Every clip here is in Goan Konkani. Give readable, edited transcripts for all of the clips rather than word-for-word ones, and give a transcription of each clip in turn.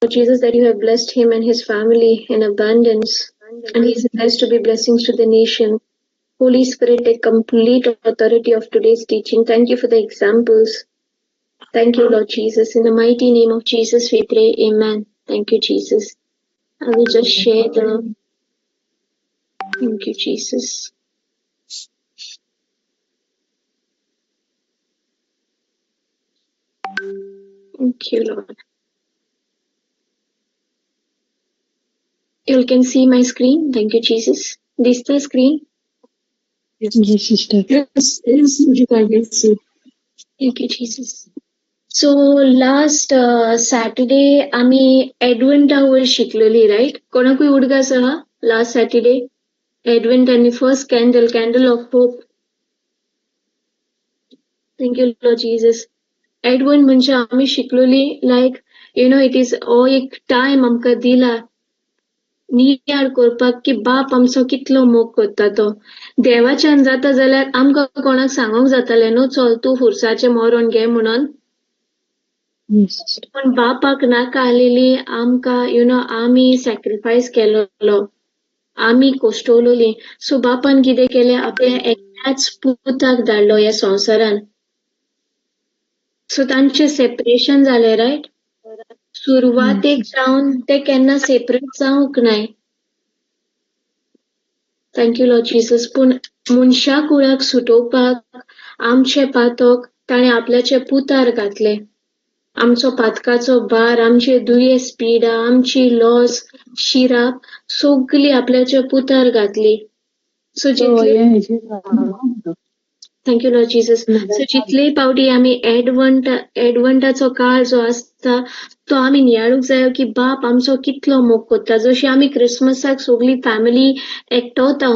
Jesus, that you have blessed him and his family in abundance, and he's blessed to be blessings to the nation. Holy Spirit, take complete authority of today's teaching. Thank you for the examples. Thank you, Lord Jesus. In the mighty name of Jesus, we pray. Amen. Thank you, Jesus. I will just share the. Thank you, Jesus. Thank you, Lord. You can see my screen. Thank you, Jesus. This the screen. Yes, sister. Yes, yes, Sujita, I can see. Thank you, Jesus. So last Saturday आमी एडवंटा वयर शिकलेली, रायट? कोणाकूय उडगास आहा लास्ट सॅटरडे एडवंट आनी first candle, candle of hope. Thank you, Lord Jesus. Advent म्हणजे आमी शिकलेली, like you know it is हो एक टायम आमकां दिला नियाळ करपाक की बाप आमचो कितलो मोग करता तो. देवाच्यान जाता जाल्यार आमकां कोणाक सांगोंक जातालें न्हू, चल तूं खुर्साचें मरण घे म्हणून. पण बापाक नाका आलेली आमकां, you know, आमी सॅक्रिफायस केलोलो, आमी कोश्टवलोली. सो बापान कितें केलें, आपल्या एकल्याच पुताक धाडलो ह्या संवसारान. सो तांचें सेपरेशन जालें, रायट? सुरवातेक जावन ते केन्ना सेपरेट जावंक नाय. Thank you Lord Jesus. पूण मनशा कुळाक सुटोवपाक आमचें पातक ताणें आपल्याचे पुतार घातलें. आमचो पातकाचो भार, आमचे दुयेंस, पिडा, आमची लॉस, शिराप सगली आपल्याच्या पुतार घातली. सो जितले, thank you Lord Jesus. So जितले पावटी आमी एडवंट, एडवंटाचो काळ जो आसता तो आमी नियाळूंक जायो की बाप आमचो कितलो मोग करता. जशी आमी क्रिसमसाक सगली फॅमिली एकटोता,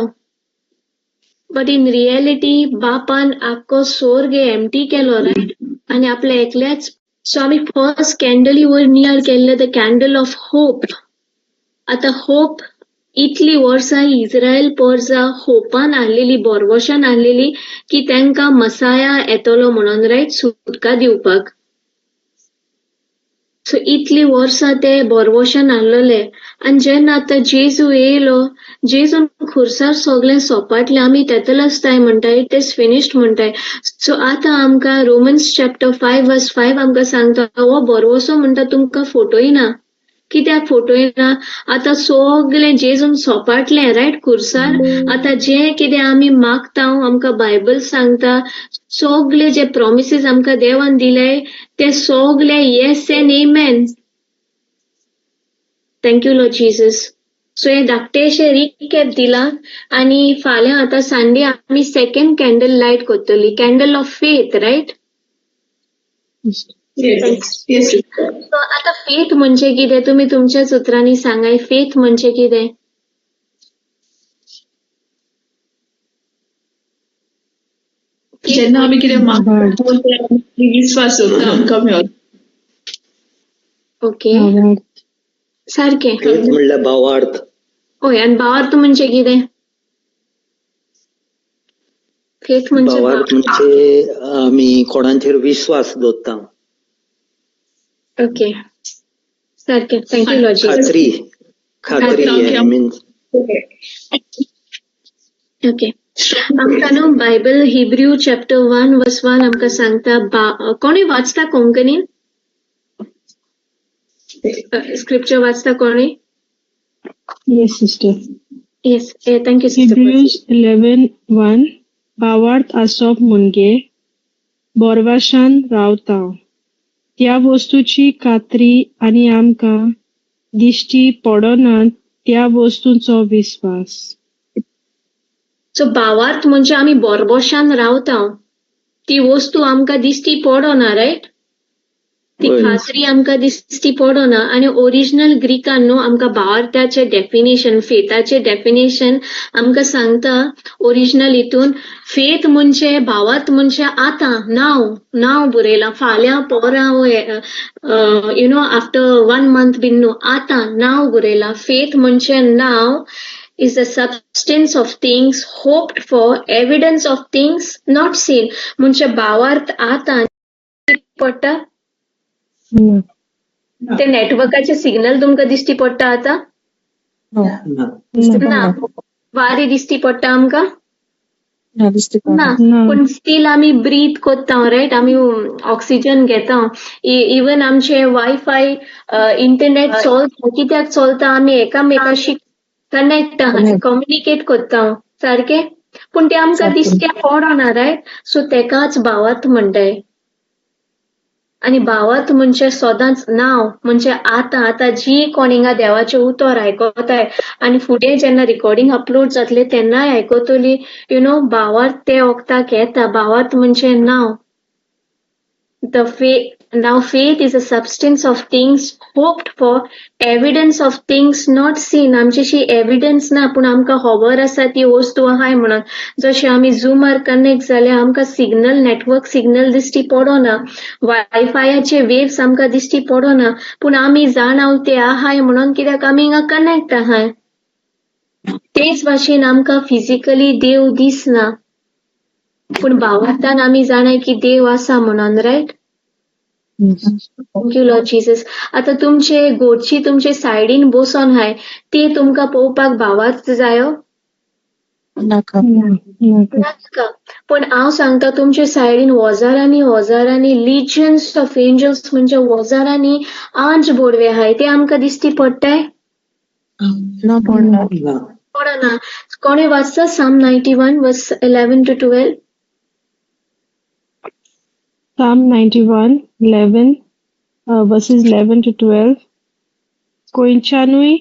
बट इन रियलिटी बापान आख्खो सोर्ग एमटी केलो, रायट? आनी आपल्या एकल्याच. सो आमी फर्स्ट कॅन्डली वयर नियाळ केल्ले, the candle of hope. आतां होप इतली वर्सां इस्रायल पोरजा होपान आहलेली, बोरवशान आहलेली की तांकां मसाया येतलो म्हणून, रायट, सुटका दिवपाक. सो इतली वर्सां ते बोरवशान आहलेले आनी जेन्ना आतां जेजू येयलो, जेजून खुर्सार सगळें सोपाटलें. आमी तेतलस्ताय म्हणटाय, it is finished म्हणटाय. सो आतां आमकां रोमन्स चॅप्टर 5 वर्स 5 आमकां सांगता, हो बोरवसो म्हणटा तुमकां फोटोय ना. कित्याक फोटोय ना? आतां सगळें जेजून सोपाटलें, रायट, खुर्सार. आतां जें कितें आमी मागता, आमकां बायबल सांगता, सगळे जे प्रोमिसीस आमकां देवान दिले ते सगळे yes and amen. Thank you Lord Jesus. So हें धाकटेशें रिकॅप दिलां आनी फाल्यां आतां संडे आमी सेकंड कॅन्डल लायट करतली, candle of faith, right? Yes, yes, sister. So आतां फेथ म्हणजे कितें, तुमी तुमच्याच उतरांनी सांगाय, फेथ म्हणजे कितें? जेन्ना आमी कितें मागता तेन्ना विस्वास दवरता आमकां मेळत. ओके, सारकें. फेथ म्हणल्यार भावार्थ. हय, आनी भावार्थ म्हणजे कितें? फेथ म्हणजे भावार्थ म्हणजे आमी कोणाचेर विस्वास दवरता. ओके, सारकें. Thank you Lord Jesus. खात्री, खात्री, I mean. Okay, आमकां न्हू बायबल हिब्रू चॅप्टर 1 वर्स 1 आमकां सांगता. कोणूय वाचता कोंकणीन स्क्रिप्चर वाचता कोणूय? Yes, sister. Yes, thank you sister. Hebrews 11:1. भावार्थ आसप म्हणजे बोरवाशान रावता त्या वस्तूची खात्री आनी आमकां दिश्टी पडनात त्या वस्तूंचो विस्वास. सो भावार्थ म्हणजे आमी बोरबोशान रावता, ती वस्तू आमकां दिश्टी पडना, रायट? ती खात्री आमकां दिश्टी पडना. आनी ओरिजिनल ग्रीकान न्हू आमकां भावार्थाचे डेफिनेशन, फेथाचे डेफिनेशन आमकां सांगता. ओरिजिनल हितून फेथ म्हणजे भावार्थ म्हणजे आतां, नाव, नाव बरयलां, फाल्यां पोरां, you know, after 1 month बीन न्हू, आतां नाव बरयलां. फेथ म्हणजे नाव is the substance of things hoped for, evidence of things not seen. म्हणजे भावार्थ आतां पडटा. ते नेटवर्काचे सिग्नल तुमकां दिश्टी पडटा आतां? ना. ना. वारें दिश्टी पडटा आमकां? ना, दिश्टी ना. ना. पूण स्टील आमी ब्रीथ कोत्ता, रायट? आमी ऑक्सिजन घेता. इवन आमचे वायफाय इंटरनेट चलता. कित्याक चलता? आमी एकामेकाशी कनेक्ट आहा, कम्युनिकेट कोत्ता सारकें. पूण ते आमकां दिश्टी पडना, रायट? सो तेकाच भावार्थ म्हणटाय. आनी भावार्थ म्हणजे सदांच नांव म्हणजे आतां आतां जी कोण हिंगा देवाचें उतर आयकताय आनी फुडें जेन्ना रिकॉर्डिंग अपलोड जातलें तेन्नाय आयकतली, you know, भावार्थ ते वखदाक येता. भावार्थ म्हणजे नांव. The Now faith is a substance of things hoped for, evidence of things not seen. आमच्याशी एविडन्स ना, पूण आमकां खबर आसा ती वस्तू आहाय म्हणून. जशें आमी झुमार कनेक्ट जाल्यार आमकां सिग्नल, नेटवर्क सिग्नल दिश्टी पडना, वायफायाचे वेव्स आमकां दिश्टी पडना, पूण आमी जाणाव ते आहाय म्हणून, कित्याक आमी हिंगा कनेक्ट आहाय. तेच भाशेन आमकां फिजिकली देव दिसना, पूण भावार्थान आमी जाणाय की देव आसा म्हणून, right? Thank you Lord Jesus. आतां तुमचे गोडची तुमचे सायडीन बसोन हाय, ती तुमकां पळोवपाक भावार्थ जायो? नाका. नाका. पण हांव सांगता, तुमचे सायडीन हजारांनी हजारांनी लिजन्स ऑफ एंजल्स, म्हणजे हजारांनी आंज बोडवे आहाय, ते आमकां दिश्टी पडटाय? ना, पडना. ना. पडना. कोणे वाचता Psalm 91 verse 11 to 12? Psalm 91, 11, verses 11 to 12. खंयच्यानूय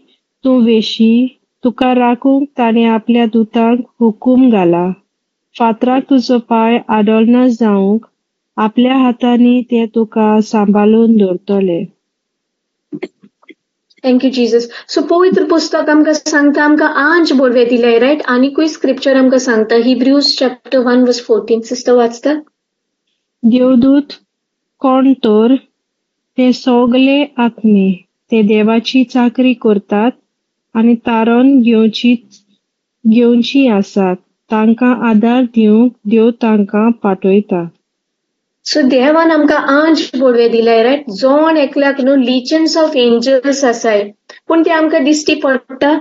तूं वेशी, तुका राखूंक ताणें आपल्या दुतांक हुकूम घाला. फातराक तुजो पांय आदळना जावंक आपल्या हातांनी ते तुका सांबाळून दवरतले. Thank you Jesus. सो पवित्र पुस्तक आमकां सांगता, आमकां आंज बोडवे दिले, रायट? आनीकूय स्क्रिप्चर आमकां सांगता, Hebrews chapter 1 verse 14. Sister वाचता? देवदूत कोण तर? ते सगळे आत्मे. ते देवाची चाकरी करतात आनी तारण घेवची आसात तांकां आदार दिवंक देव तांकां पाठयता. सो देवान आमकां आंज बोडवे दिले, रायट? जोण एकल्याक न्हू लिजन्स ऑफ एंजल्स आसाय, पूण ते आमकां दिश्टी पडटा?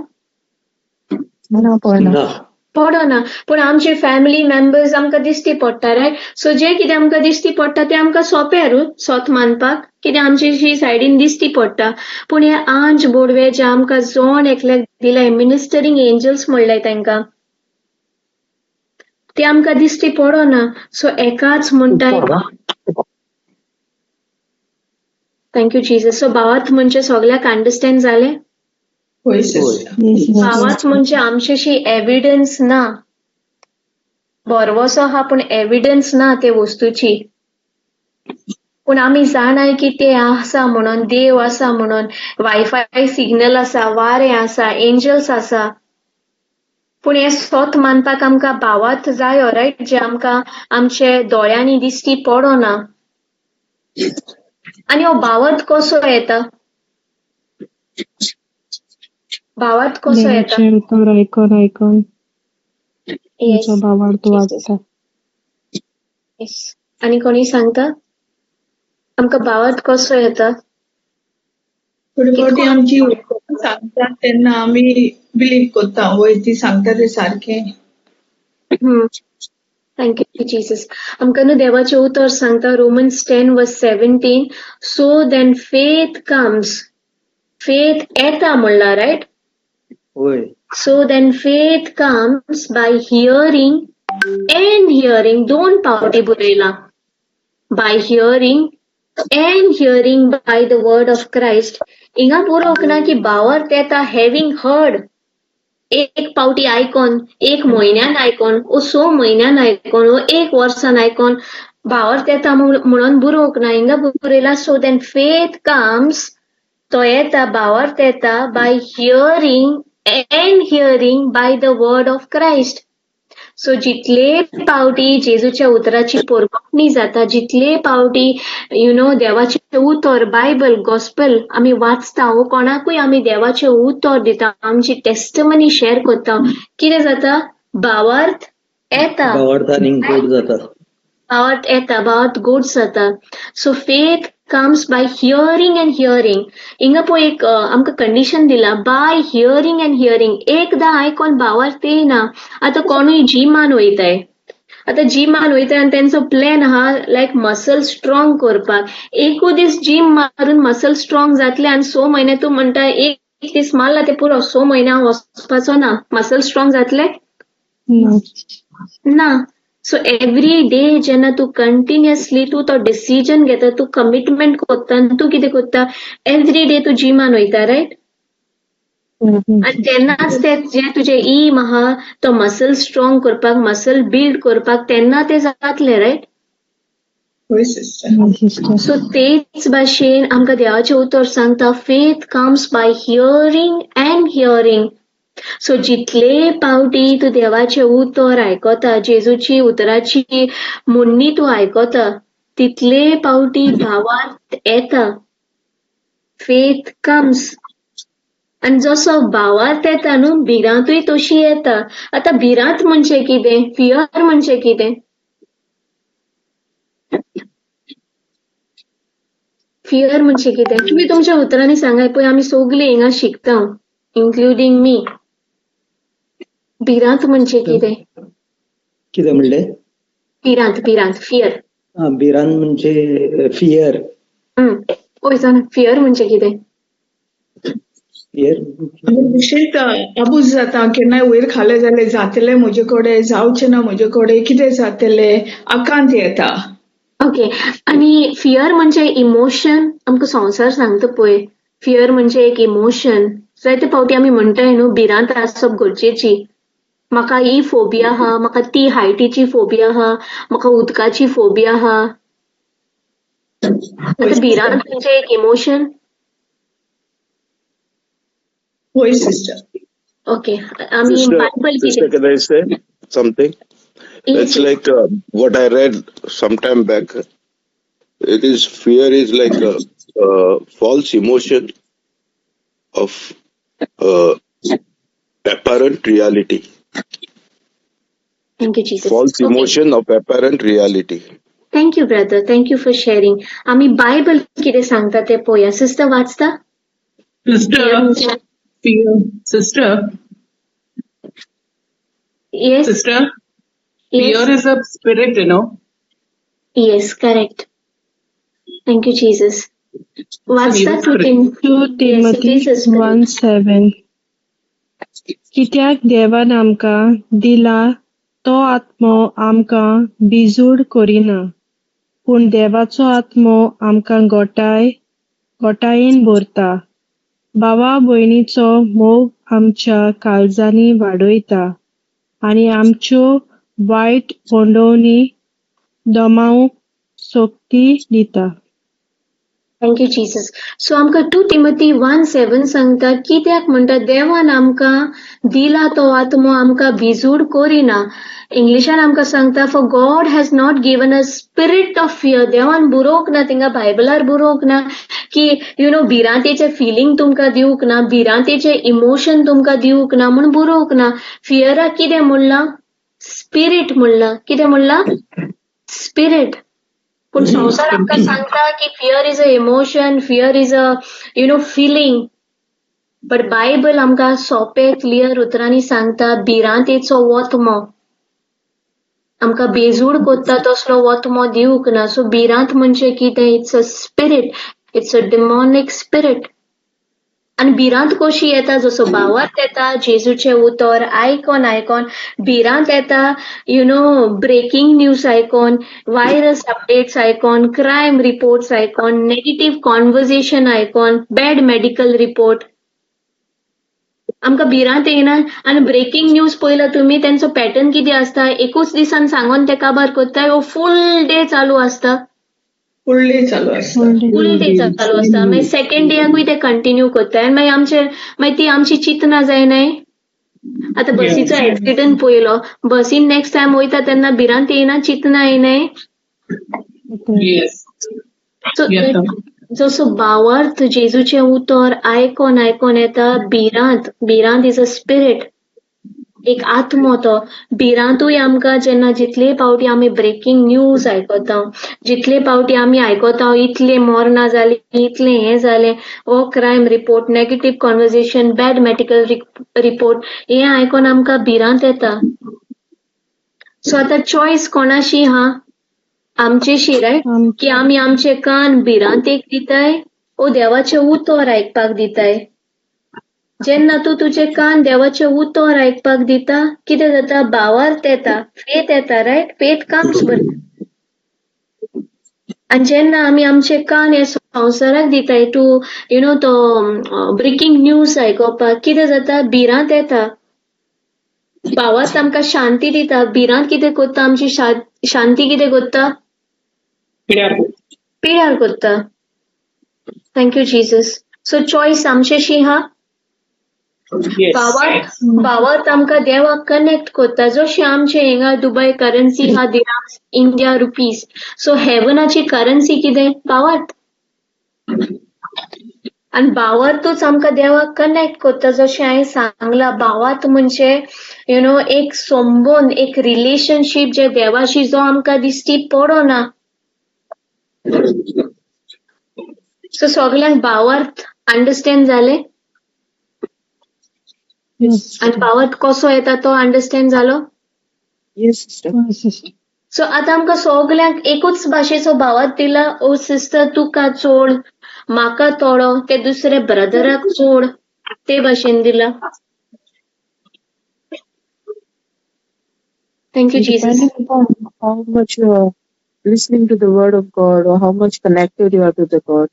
ना, पडना. ना. पडना. पूण आमचे फॅमिली मेंबर्स आमकां दिश्टी पडटा, रायट? सो जे कितें आमकां दिश्टी पडटा ते आमकां सोंपें रू सोत मानपाक, कित्याक आमचे सायडीन दिश्टी पडटा. पूण हे आंज बोडवे जे आमकां जोण एकल्याक दिले, मिनिस्टरींग एंजल्स म्हणले तांकां, ते आमकां दिश्टी पडना. सो एकाच म्हणटाय. Thank you Jesus. सो भावार्थ म्हणजे सगळ्याक अंडरस्टँड जालें? होय सिस्टर. भावार्थ म्हणजे आमच्याशी एविडन्स ना, भरवसो आहा पूण एविडन्स ना ते वस्तूची, पूण आमी जाणाय की ते आसा म्हणून, देव आसा म्हणून. वायफाय सिग्नल आसा, वारें आसा, एंजल्स आसा, पूण हें सोत मानपाक आमकां भावार्थ जायो, रायट? जे आमकां आमचे दोळ्यांनी दिश्टी पडना. आनी हो भावार्थ कसो येता? भावार्थ कसो येता? देवाचें उतर आयकोन आयकोन येस तुमचो भावार्थ वाडटा. येस. आनी कोणी सांगता आमकां भावार्थ कसो येता? थोडे फावटी आमची सांगतात तेन्ना आमी बिलीव करता, वय ती सांगता ते सारकें. Thank you Jesus. आमकां न्हू देवाचें उतर सांगता, Romans 10 verse 17, so then faith comes, faith येता म्हणला, रायट? होय. So then faith comes by hearing and hearing. दोन पावटी बरयला, by hearing and hearing by the word of Christ. हिंगा बरोवंक ना की भावार्थ येता हॅविंग हर्ड, एक पावटी आयकोन, एक म्हयन्यान आयकोन ओ 6 म्हयन्यान आयकोन ओ एक वर्सान आयकोन भावार्थ येता म्हणून बरोवंक ना. हिंगा बरयला, सो then faith comes, तो येता, भावार्थ येता by hearing and hearing by the word of Christ. So जितले पावटी जेजूच्या उतराची पोरकणी जाता, जितले पावटी you know देवाचें उतर, बायबल, गॉस्पेल आमी वाचता वो कोणाकूय आमी देवाचें उतर दिता, आमची टेस्टमनी शेअर करता, कितें जाता? भावार्थ येता. भावार्थ आनीक गोड जाता. भावार्थ येता, भावार्थ गोड जाता. So faith comes by hearing and hearing. हिंगा पळय एक आमकां कंडिशन दिला, बाय हियरींग अँड हियरींग. एकदां आयकोन भावार्थ येना. आतां कोणूय जिमान वयताय, आतां जिमान वयताय आनी तेंचो प्लॅन आहा लायक मसल स्ट्रॉंग करपाक. एकू दीस जीम मारून मसल स्ट्रॉंग जातले आनी 6 म्हयने तूं म्हणटा एक दीस मारला ते पुरो, 6 म्हयने हांव वचपाचो ना, मसल स्ट्रॉंग जातले ना. सो एवरी डे जेन्ना तूं कंटिन्युअसली तूं तो डिसिजन घेता, तूं कमिटमेंट करता आनी तूं कितें करता, एवरी डे तूं जिमान वयता, रायट? आनी तेन्नाच ते जे तुजे एम आहा तो मसल स्ट्रॉंग करपाक, मसल बिल्ड करपाक, तेन्ना ते जातले, रायट? सो तेच भाशेन आमकां देवाचें उतर सांगता, faith comes by hearing and hearing. So जितले पावटी तूं देवाचें उतर आयकता, जेजूची उतराची म्हणणी तूं आयकता, तितले पावटी भावार्थ येता. Faith comes. आनी जसो भावार्थ येता न्हू, भिरांतूय तशी येता. आतां भिरांत म्हणजे कितें, फियर म्हणजे कितें? फियर म्हणजे कितें तुमी तुमच्या उतरांनी सांगाय पळय, आमी सगलीं हिंगा शिकता, इन्क्लुडींग मी. भिरांत म्हणजे कितें? कितें म्हणलें? भिरांत, भिरांत, फियर. भिरांत म्हणजे फियर. पळय जाणा, फियर म्हणजे कितें? बेश्टेच आबूज जाता, केन्नाय वयर खालें जाल्यार जातलें म्हजे कडेन, जावचें ना म्हजे कडेन, कितें जातलें, आकांत येता. ओके. आनी फियर म्हणजे इमोशन. आमकां संवसार सांगता पळय, फियर म्हणजे एक इमोशन. जायते फावटी आमी म्हणटाय न्हू, भिरांत आसप गरजेची. म्हाका ही फोबिया आहा, म्हाका ती हायटीची फोबिया आहा, म्हाका उदकाची फोबिया आहा. आतां भिरांत म्हणजे एक emotion. Okay. Sister, can I say something? Yes. It's like what I read some time back. It is fear is like a false emotion of apparent reality. Thank you, Jesus. False emotion of apparent reality. Thank you, brother. Thank you for sharing. आमी बायबल कितें सांगता ते पळोवया. सिस्टर वाचता? Sister, fear. Sister. Yes. Sister. Yes. Fear is a spirit, you know. Yes, correct. Thank you, Jesus. वाचता 2 Timothy 1:7. कित्याक देवान आमकां दिला तो आत्मो आमकां बिजूड करिना, पूण देवाचो आत्मो आमकां गोटायेन भरता. भावा भयणीचो मोग आमच्या काळजांनी वाडयता आनी आमच्यो वायट पंडोवणी दमावंक शक्ती दिता. Thank you Jesus. सो आमकां 2 Timothy 1:7 सांगता, कित्याक म्हणटा देवान आमकां दिला तो आत्मो आमकां भिजूड करिना. इंग्लिशान आमकां सांगता, for God has not given a spirit of fear. देवान बरोवंक ना, थिंगा बायबलार बरोवंक ना की you know भिरांतेचें फिलींग तुमकां दिवंक ना, भिरांतेचें इमोशन तुमकां दिवंक ना म्हूण बरोवंक ना. फियराक कितें म्हणलां? स्पिरीट म्हणलां. कितें म्हणलां? स्पिरीट. पूण संवसार आमकां सांगता की fear is a emotion, fear is a you know feeling. But Bible आमकां सोंपे क्लियर उतरांनी सांगता, भिरांतेचो वोतमो आमकां बेजूड कोत्ता तसलो वोतमो दिवंक ना. सो भिरांत म्हणजे कितें? It's a spirit, it's a demonic spirit. आनी भिरांत कशी येता? जसो भावार्थ येता, जेजूचें उतर आयकोन आयकोन भिरांत येता, you know breaking news आयकोन, व्हायरस अपडेट्स आयकोन, क्रायम रिपोर्ट्स आयकोन, नेगेटीव कॉन्वर्जेशन आयकोन, बॅड मेडिकल रिपोर्ट, आमकां भिरांत येना. आनी ब्रेकींग न्यूज पळयला तुमी, तेंचो पॅटर्न कितें आसता? एकूच दिसान सांगोन ते काबार करता, हो फूल डे चालू आसता. फूल डे चालू आसता. फूल डे चालू आसता. मागीर सेकंड डेयाकूय ते कंटिन्यू करता. आनी मागीर आमचे मागीर ती आमची चिंतना जायनाय. आतां बसीचो एक्सिडंट पळयलो, बसीन नेक्स्ट टायम वयता तेन्ना भिरांत येयना, चिंतना येयनाय. सो जसो भावार्थ जेजूचें उतर आयकोन आयकोन येता, भिरांत, भिरांत is a spirit. एक आत्मो तो. भिरांतूय आमकां जेन्ना जितले पावटी आमी ब्रेकींग न्यूज आयकता, जितले पावटी आमी आयकता इतले मरणां जाली, इतलें हें जालें, हो crime report, negative conversation, bad medical report, हें आयकोन आमकां भिरांत येता. सो आतां चॉयस कोणाशी हा? आमचेशी, रायट? की आमी आमचे कान भिरांतेक दिताय ओ देवाचें उतर आयकपाक दिताय? जेन्ना तूं तुजे कान देवाचें उतर आयकपाक दिता, कितें जाता? भावार्थ येता, फेथ येता, रायट? फेथ कम्स बरें. आनी जेन्ना आमी आमचे कान हे संवसाराक दिताय टू you know तो ब्रेकींग न्यूज आयकोपाक, कितें जाता? भिरांत येता. भावार्थ आमकां शांती दिता. भिरांत कितें करता? आमची शांती कितें करता? पिड्यार करता. Thank you Jesus. So choice आमचेशी हा. भावार्थ आमकां देवाक कनेक्ट करता. जशें आमचे हिंगा दुबय करन्सी हा दिराम्स, इंडिया रुपीज, सो हेवनाची करन्सी कितें? भावार्थ. आनी भावार्थूच आमकां देवाक कनेक्ट करता. जशें हांवें सांगलां, भावार्थ म्हणजे you know एक संबंद, एक रिलेशनशीप जे देवाशी जो आमकां दिश्टी पडना. सो सगल्यांक भावार्थ अंडरस्टँड जालें? आनी भावार्थ कसो येता तो अंडरस्टँड जालो? Yes, sister. सो आतां आमकां सगल्यांक एकूच भाशेचो भावार्थ दिला. ओ सिस्टर, तुका चोड, म्हाका थोडो, ते दुसरे ब्रदराक चोड, ते भाशेन दिला. Thank you Jesus. Depending upon how much you are listening to the word of God or how much connected you are to the God.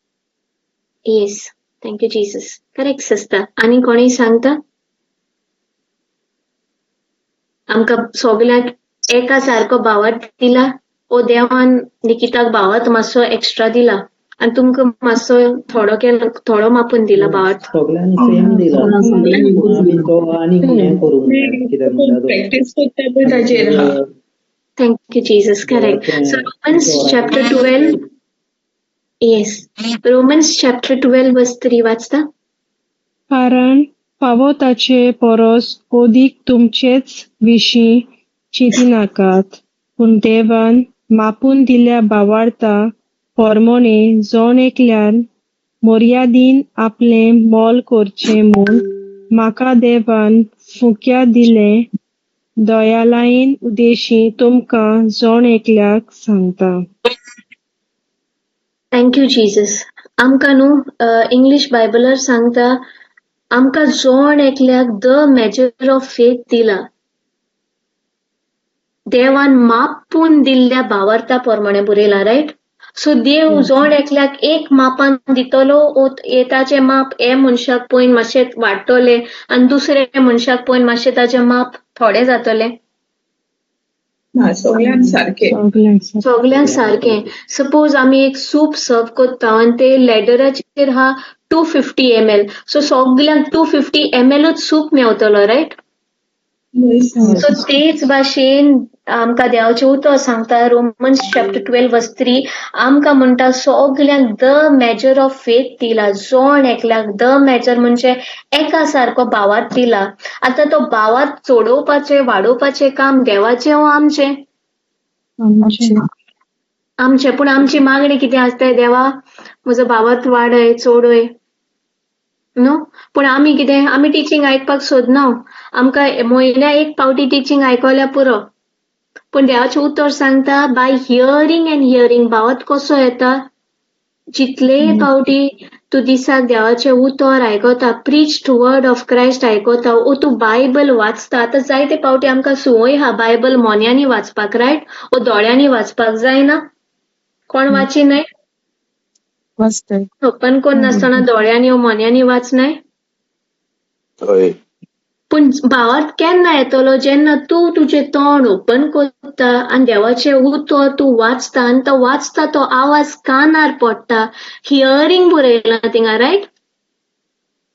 Yes, thank you Jesus. Correct sister. आनी कोणीय सांगता? आमकां सगल्यांक एका सारको भावार्थ दिला ओ देवान निकिताक भावार्थ मातसो एक्स्ट्रा दिला आनी तुमकां मातसो थोडो केलो, थोडो मापून दिला भावार्थ? सगल्यांक सेम दिला, पूण आमी तो आनीक हें करूंक जाय. कित्याक म्हणटा तो प्रॅक्टीस करता पळय ताचेर हा. Thank you Jesus. Correct. So Romans chapter 12, yes, Romans chapter 12 verse 3 वाचता. कारण फावो ताचे परस अदीक तुमचेच विशीं चिंतिनाकात, पूण देवान मापून दिल्या भावार्था पोरमोणे जण एकल्यान मर्यादीन आपलें मोल करचें म्हूण म्हाका देवान फुक्या दिले दयालायेन उदेशी तुमकां जण एकल्याक सांगता. Thank you Jesus. आमकां न्हू इंग्लीश बायबलार सांगता, आमकां जण एकल्याक the major of faith दिला, देवान मापून दिल्ल्या भावार्था प्रमाणे बरयला, रायट? सो देव जण एकल्याक एक मापान दितलो ओ ताचें माप हे मनशाक पळोवन मातशें वाडटलें आनी दुसरे मनशाक पळोवन मातशें ताचें माप थोडें जातलें? ना, सगल्यांक सारकें. सगल्यांक सारकें. सगल्यांक सारकें. सपोज आमी एक सूप सर्व करता आनी ते लॅडराचेर हा 250 ml, सो सगल्यांक 250 mlूच सूप मेवतलो, रायट? सो तेच भाशेन आमकां देवाचें उतर सांगता रोमन्स चॅप्टर 12 वर्स 3, आमकां म्हणटा सगल्यांक the major of faith दिला. जण एकल्याक the major म्हणजे एका सारको भावार्थ दिला. आतां तो भावार्थ चडोवपाचें वाडोवपाचें काम देवाचें वो आमचें? आमचें. आमचें. पूण आमची मागणी कितें आसता? देवा म्हजो भावार्थ वाडय, चडय, न्हू? पूण आमी कितें, आमी टिचींग आयकपाक सोदना. आमकां म्हयन्या एक पावटी टिचींग आयकल्यार पुरो. पूण देवाचें उतर सांगता बाय हियरींग एंड हियरींग. भावार्थ कसो येता? जितले पावटी तूं दिसाक देवाचें उतर आयकता, प्रिच्ड वर्ड ऑफ क्रायस्ट आयकता ओ तूं बायबल वाचता. आतां जायते पावटी आमकां संवय आहा बायबल मोन्यांनी वाचपाक, रायट? ओ दोळ्यांनी वाचपाक जायना. कोण वाचिनाय? वाचताय. ओपन कोन्नासतना दोळ्यांनी ओ मोन्यांनी वाचनाय? हय. पूण भावार्थ केन्ना येतलो? जेन्ना तूं तुजें तोंड ओपन करता आनी देवाचें उतर तूं वाचता आनी तो वाचता तो आवाज कानार पडटा. हियरींग बरयलां थिंगा, रायट?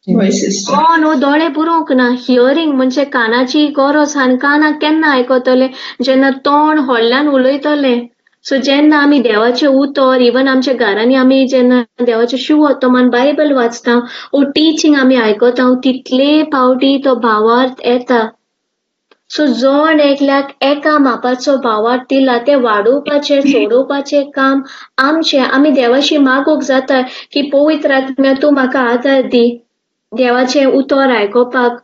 हय सिस्टर. कोण हो दोळे पुरोवंक ना. हियरींग म्हणजे कानाची गरज. आनी कानाक केन्ना आयकतले? जेन्ना तोंड व्हडल्यान उलयतलें. सो जेन्ना आमी देवाचें उतर इवन आमच्या घरांनी आमी जेन्ना देवाचें शुवर्तमान बायबल वाचता ओ टिचींग आमी आयकता, तितले पावटी तो भावार्थ येता. सो जण एकल्याक एका मापाचो भावार्थ दिला, तें वाडोवपाचें सोडोवपाचें काम आमचें. आमी देवाशी मागूंक जाता की पवित्र आत्म्या तूं म्हाका आदार दी देवाचें उतर आयकोपाक,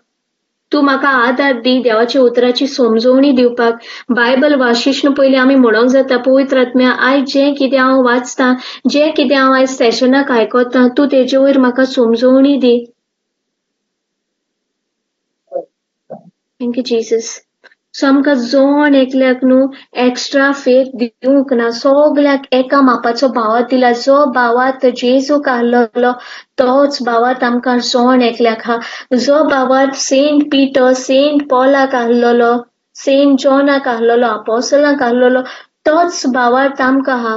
तूं म्हाका आदार दी देवाच्या उतराची समजवणी दिवपाक. बायबल वाशिष्ण पयलीं आमी म्हणोंक जाता, पवित्र आत्म्या आयज जें कितें हांव वाचतां, जें कितें हांव आयज सेशनाक आयकतां, तूं तेजे वयर म्हाका समजवणी दी. Thank you Jesus. सो आमकां जण एकल्याक न्हू एक्स्ट्रा फेथ दिवंक ना, सगल्याक एका मापाचो भावार्थ दिला. जो भावार्थ जेजूक आहलोलो तोच भावार्थ आमकां जण एकल्याक आहा. जो भावार्थ सेंट पीटर, सेंट पॉलाक आहलोलो, सेंट जॉनाक आहलोलो, अपोसलाक आहलोलो, तोच भावार्थ आमकां आहा.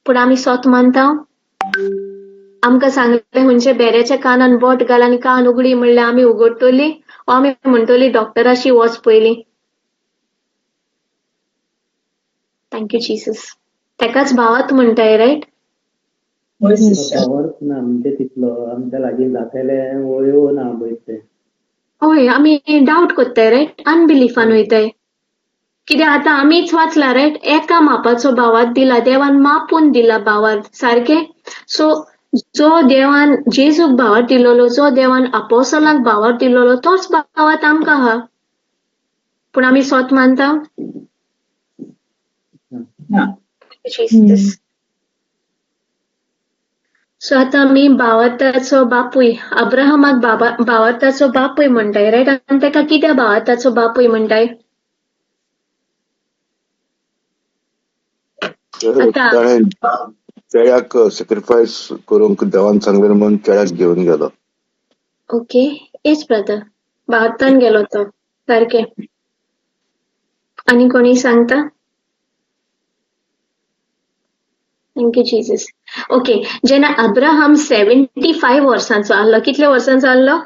पूण आमी सोत मानता? आमकां सांगलें खंयचे बेऱ्याच्या कानान बोट घाल आनी कान उगडी म्हणल्यार आमी उगडटली, वो आमी म्हणटली डॉक्टराशी वच पयलीं? Thank you Jesus. तेकाच भावार्थ म्हणटाय, रायट? हय सिस्टर. भावार्थ ना म्हणजे तितलो आमच्या लागीं जातलें वयो ना पळय तें. हय, आमी डावट कोत्ताय, रायट? अनबिलिफान वयताय. कित्याक आतां आमीच वाचला, रायट? एका मापाचो भावार्थ दिला देवान, मापून दिला भावार्थ, सारकें? सो जो देवान जेजूक भावार्थ दिलोलो, जो देवान अपोसलांक भावार्थ दिलोलो, तोच भावार्थ आमकां आहा. पूण आमी सोत मानता? ना. जीसस. सो आतां आमी भावार्थाचो बापूय अब्राहमाक भावार्थाचो बापूय म्हणटाय, रायट? आनी तेका कित्याक भावार्थाचो बापूय म्हणटाय? आतां ताणें चेड्याक सॅक्रिफायस करूंक देवान सांगलें म्हणून चेड्याक घेवन गेलो. ओके, येस ब्रदर, भावार्थान गेलो तो, सारकें. आनी कोणी सांगता? Thank you Jesus. Okay, जेन्ना अब्राहम 75 वर्सांचो आहलो, कितल्या वर्सांचो आहलो?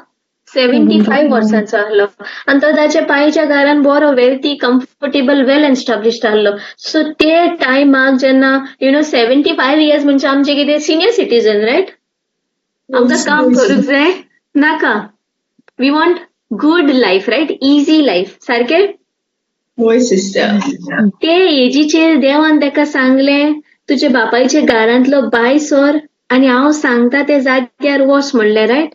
75 वर्सांचो आहलो. आनी तो ताच्या पायच्या घरान बरो वेल्थी, कम्फर्टेबल, वेल एस्टाब्लिश्ड आहलो. सो ते टायमाक जेन्ना 75 इयर्स म्हणजे आमचे कितें सिनियर सिटीजन, रायट? आमकां काम करूंक जाय नाका, we want good life, right? Easy life, सारकें? हय सिस्टर. ते एजीचेर देवान ताका सांगलें, तुजे बापायच्या घरांतलो भायर सर आनी हांव सांगता ते जाग्यार वच म्हणलें, रायट?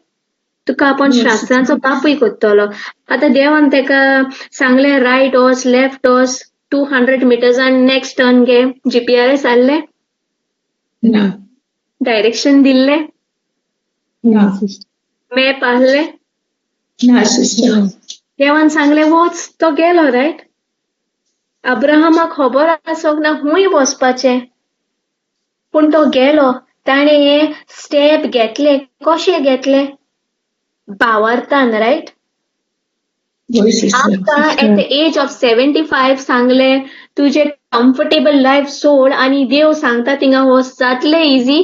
तुका आपूण शास्त्रांचो बापूय कोत्तलो. आतां देवान ताका सांगलें रायट वच, लेफ्ट वच, 200 मिटर्सान नेक्स्ट टर्न घे. जीपीआरएस आहलें? ना. डायरेक्शन दिल्लें? ना. मॅप आहलें? ना सिस्टर. देवान सांगलें वच, तो गेलो, रायट? अब्राहमाक खबर आसोंक ना खूंय वचपाचें, पूण तो गेलो. ताणें हें स्टेप घेतलें. कशें घेतलें? भावार्थान, रायट? हय सिस्टर. आमकां at the age of 75 सांगलें तुजें कम्फर्टेबल लायफ सोड आनी देव सांगता थिंगा वच, जातलें इजी?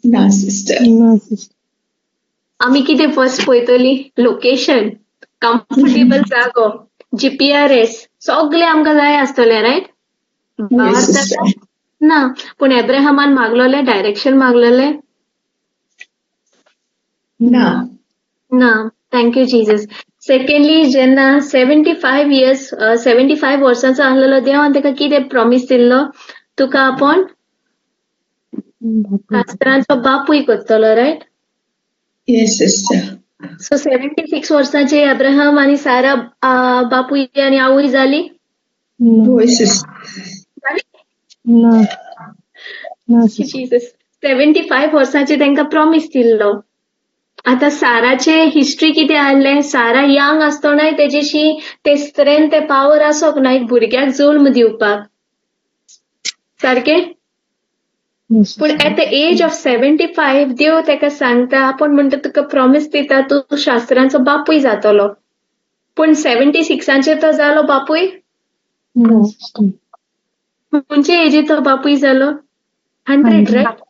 ना सिस्टर. ना सिस्टर. आमी कितें फर्स्ट पळयतली? लोकेशन, कम्फर्टेबल जागो, जीपीआरएस, सगळें आमकां जाय आसतलें, रायट? हय सिस्टर. ना. पूण एब्राहमान मागलोलें डायरेक्शन मागलोलें? ना. ना. Thank you Jesus. Secondly, जेन्ना 75 इयर्स, 75 वर्सांचो आहलोलो, देवान ताका कितें प्रॉमीस दिल्लो? तुका आपूण शास्त्रांचो बापूय कोत्तलो, रायट? Yes sister. सो 76 वर्सांचे अब्राहम आनी सारा बापूय आनी आवय जाली? हय सिस्टर. ना ना सिस्टर. जीसस. 75 वर्सांचे तांकां प्रॉमीस दिल्लो. आतां साराचे हिस्ट्री कितें आहलें? सारा यंग आसतनाय तेजेशी ते स्ट्रेंथ, ते पावर आसोंक ना एक भुरग्याक जल्म दिवपाक, सारकें? पूण at the age of 75 देव ताका सांगता, आपूण म्हणटा तुका प्रॉमीस दिता, तूं शास्त्रांचो बापूय जातलो. पूण 76आंचेर तो जालो बापूय? ना सिस्टर. खंयचे एजीर तो बापूय जालो? 100, रायट?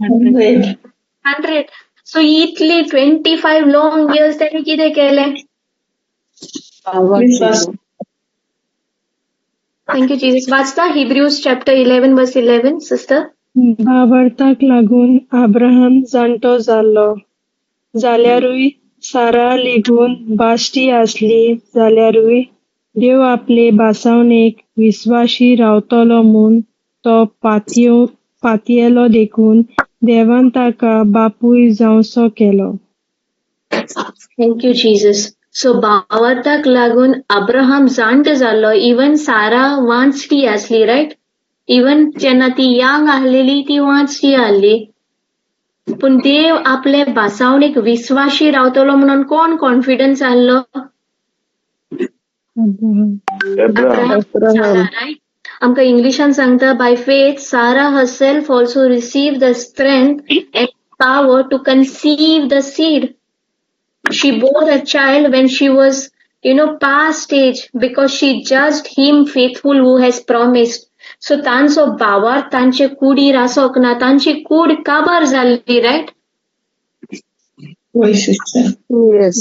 100. 100. सो इतली 25 लॉंग इयर्स ताणें कितें केलें? विश्वास. Thank you Jesus. वाचता हिब्रूज चॅप्टर 11 वर्स 11, सिस्टर. भावार्थाक लागून अब्राहम जाणटो जाल्लो जाल्यारूय सारा लेगून बाश्टी आसली जाल्यारूय देव आपले भासावणेक विस्वाशी रावतलो म्हूण तो पातयेलो देखून देवान ताका बापूय जावंसो केलो. Thank you Jesus. सो भावार्थाक लागून अब्राहम जाणट जाल्लो, इवन सारा वांचटी आसली, रायट? इवन जेन्ना ती यंग आहलेली ती वांचटी आहली, पूण देव आपले भासावणेक विस्वाशी रावतलो म्हणून कोण कॉन्फिडन्स आहलो? अब्राहम. रायट? आमकां इंग्लिशान सांगता, by faith Sarah herself also receive the strength and power to conceive the seed. She bore a child when she was, past age, because she judged him faithful who has promised. So तांचो भावार्थ तांचे कुडीर आसोक ना, तांची कूड काबार जाल्ली, रायट? वय सिस्टर. Yes.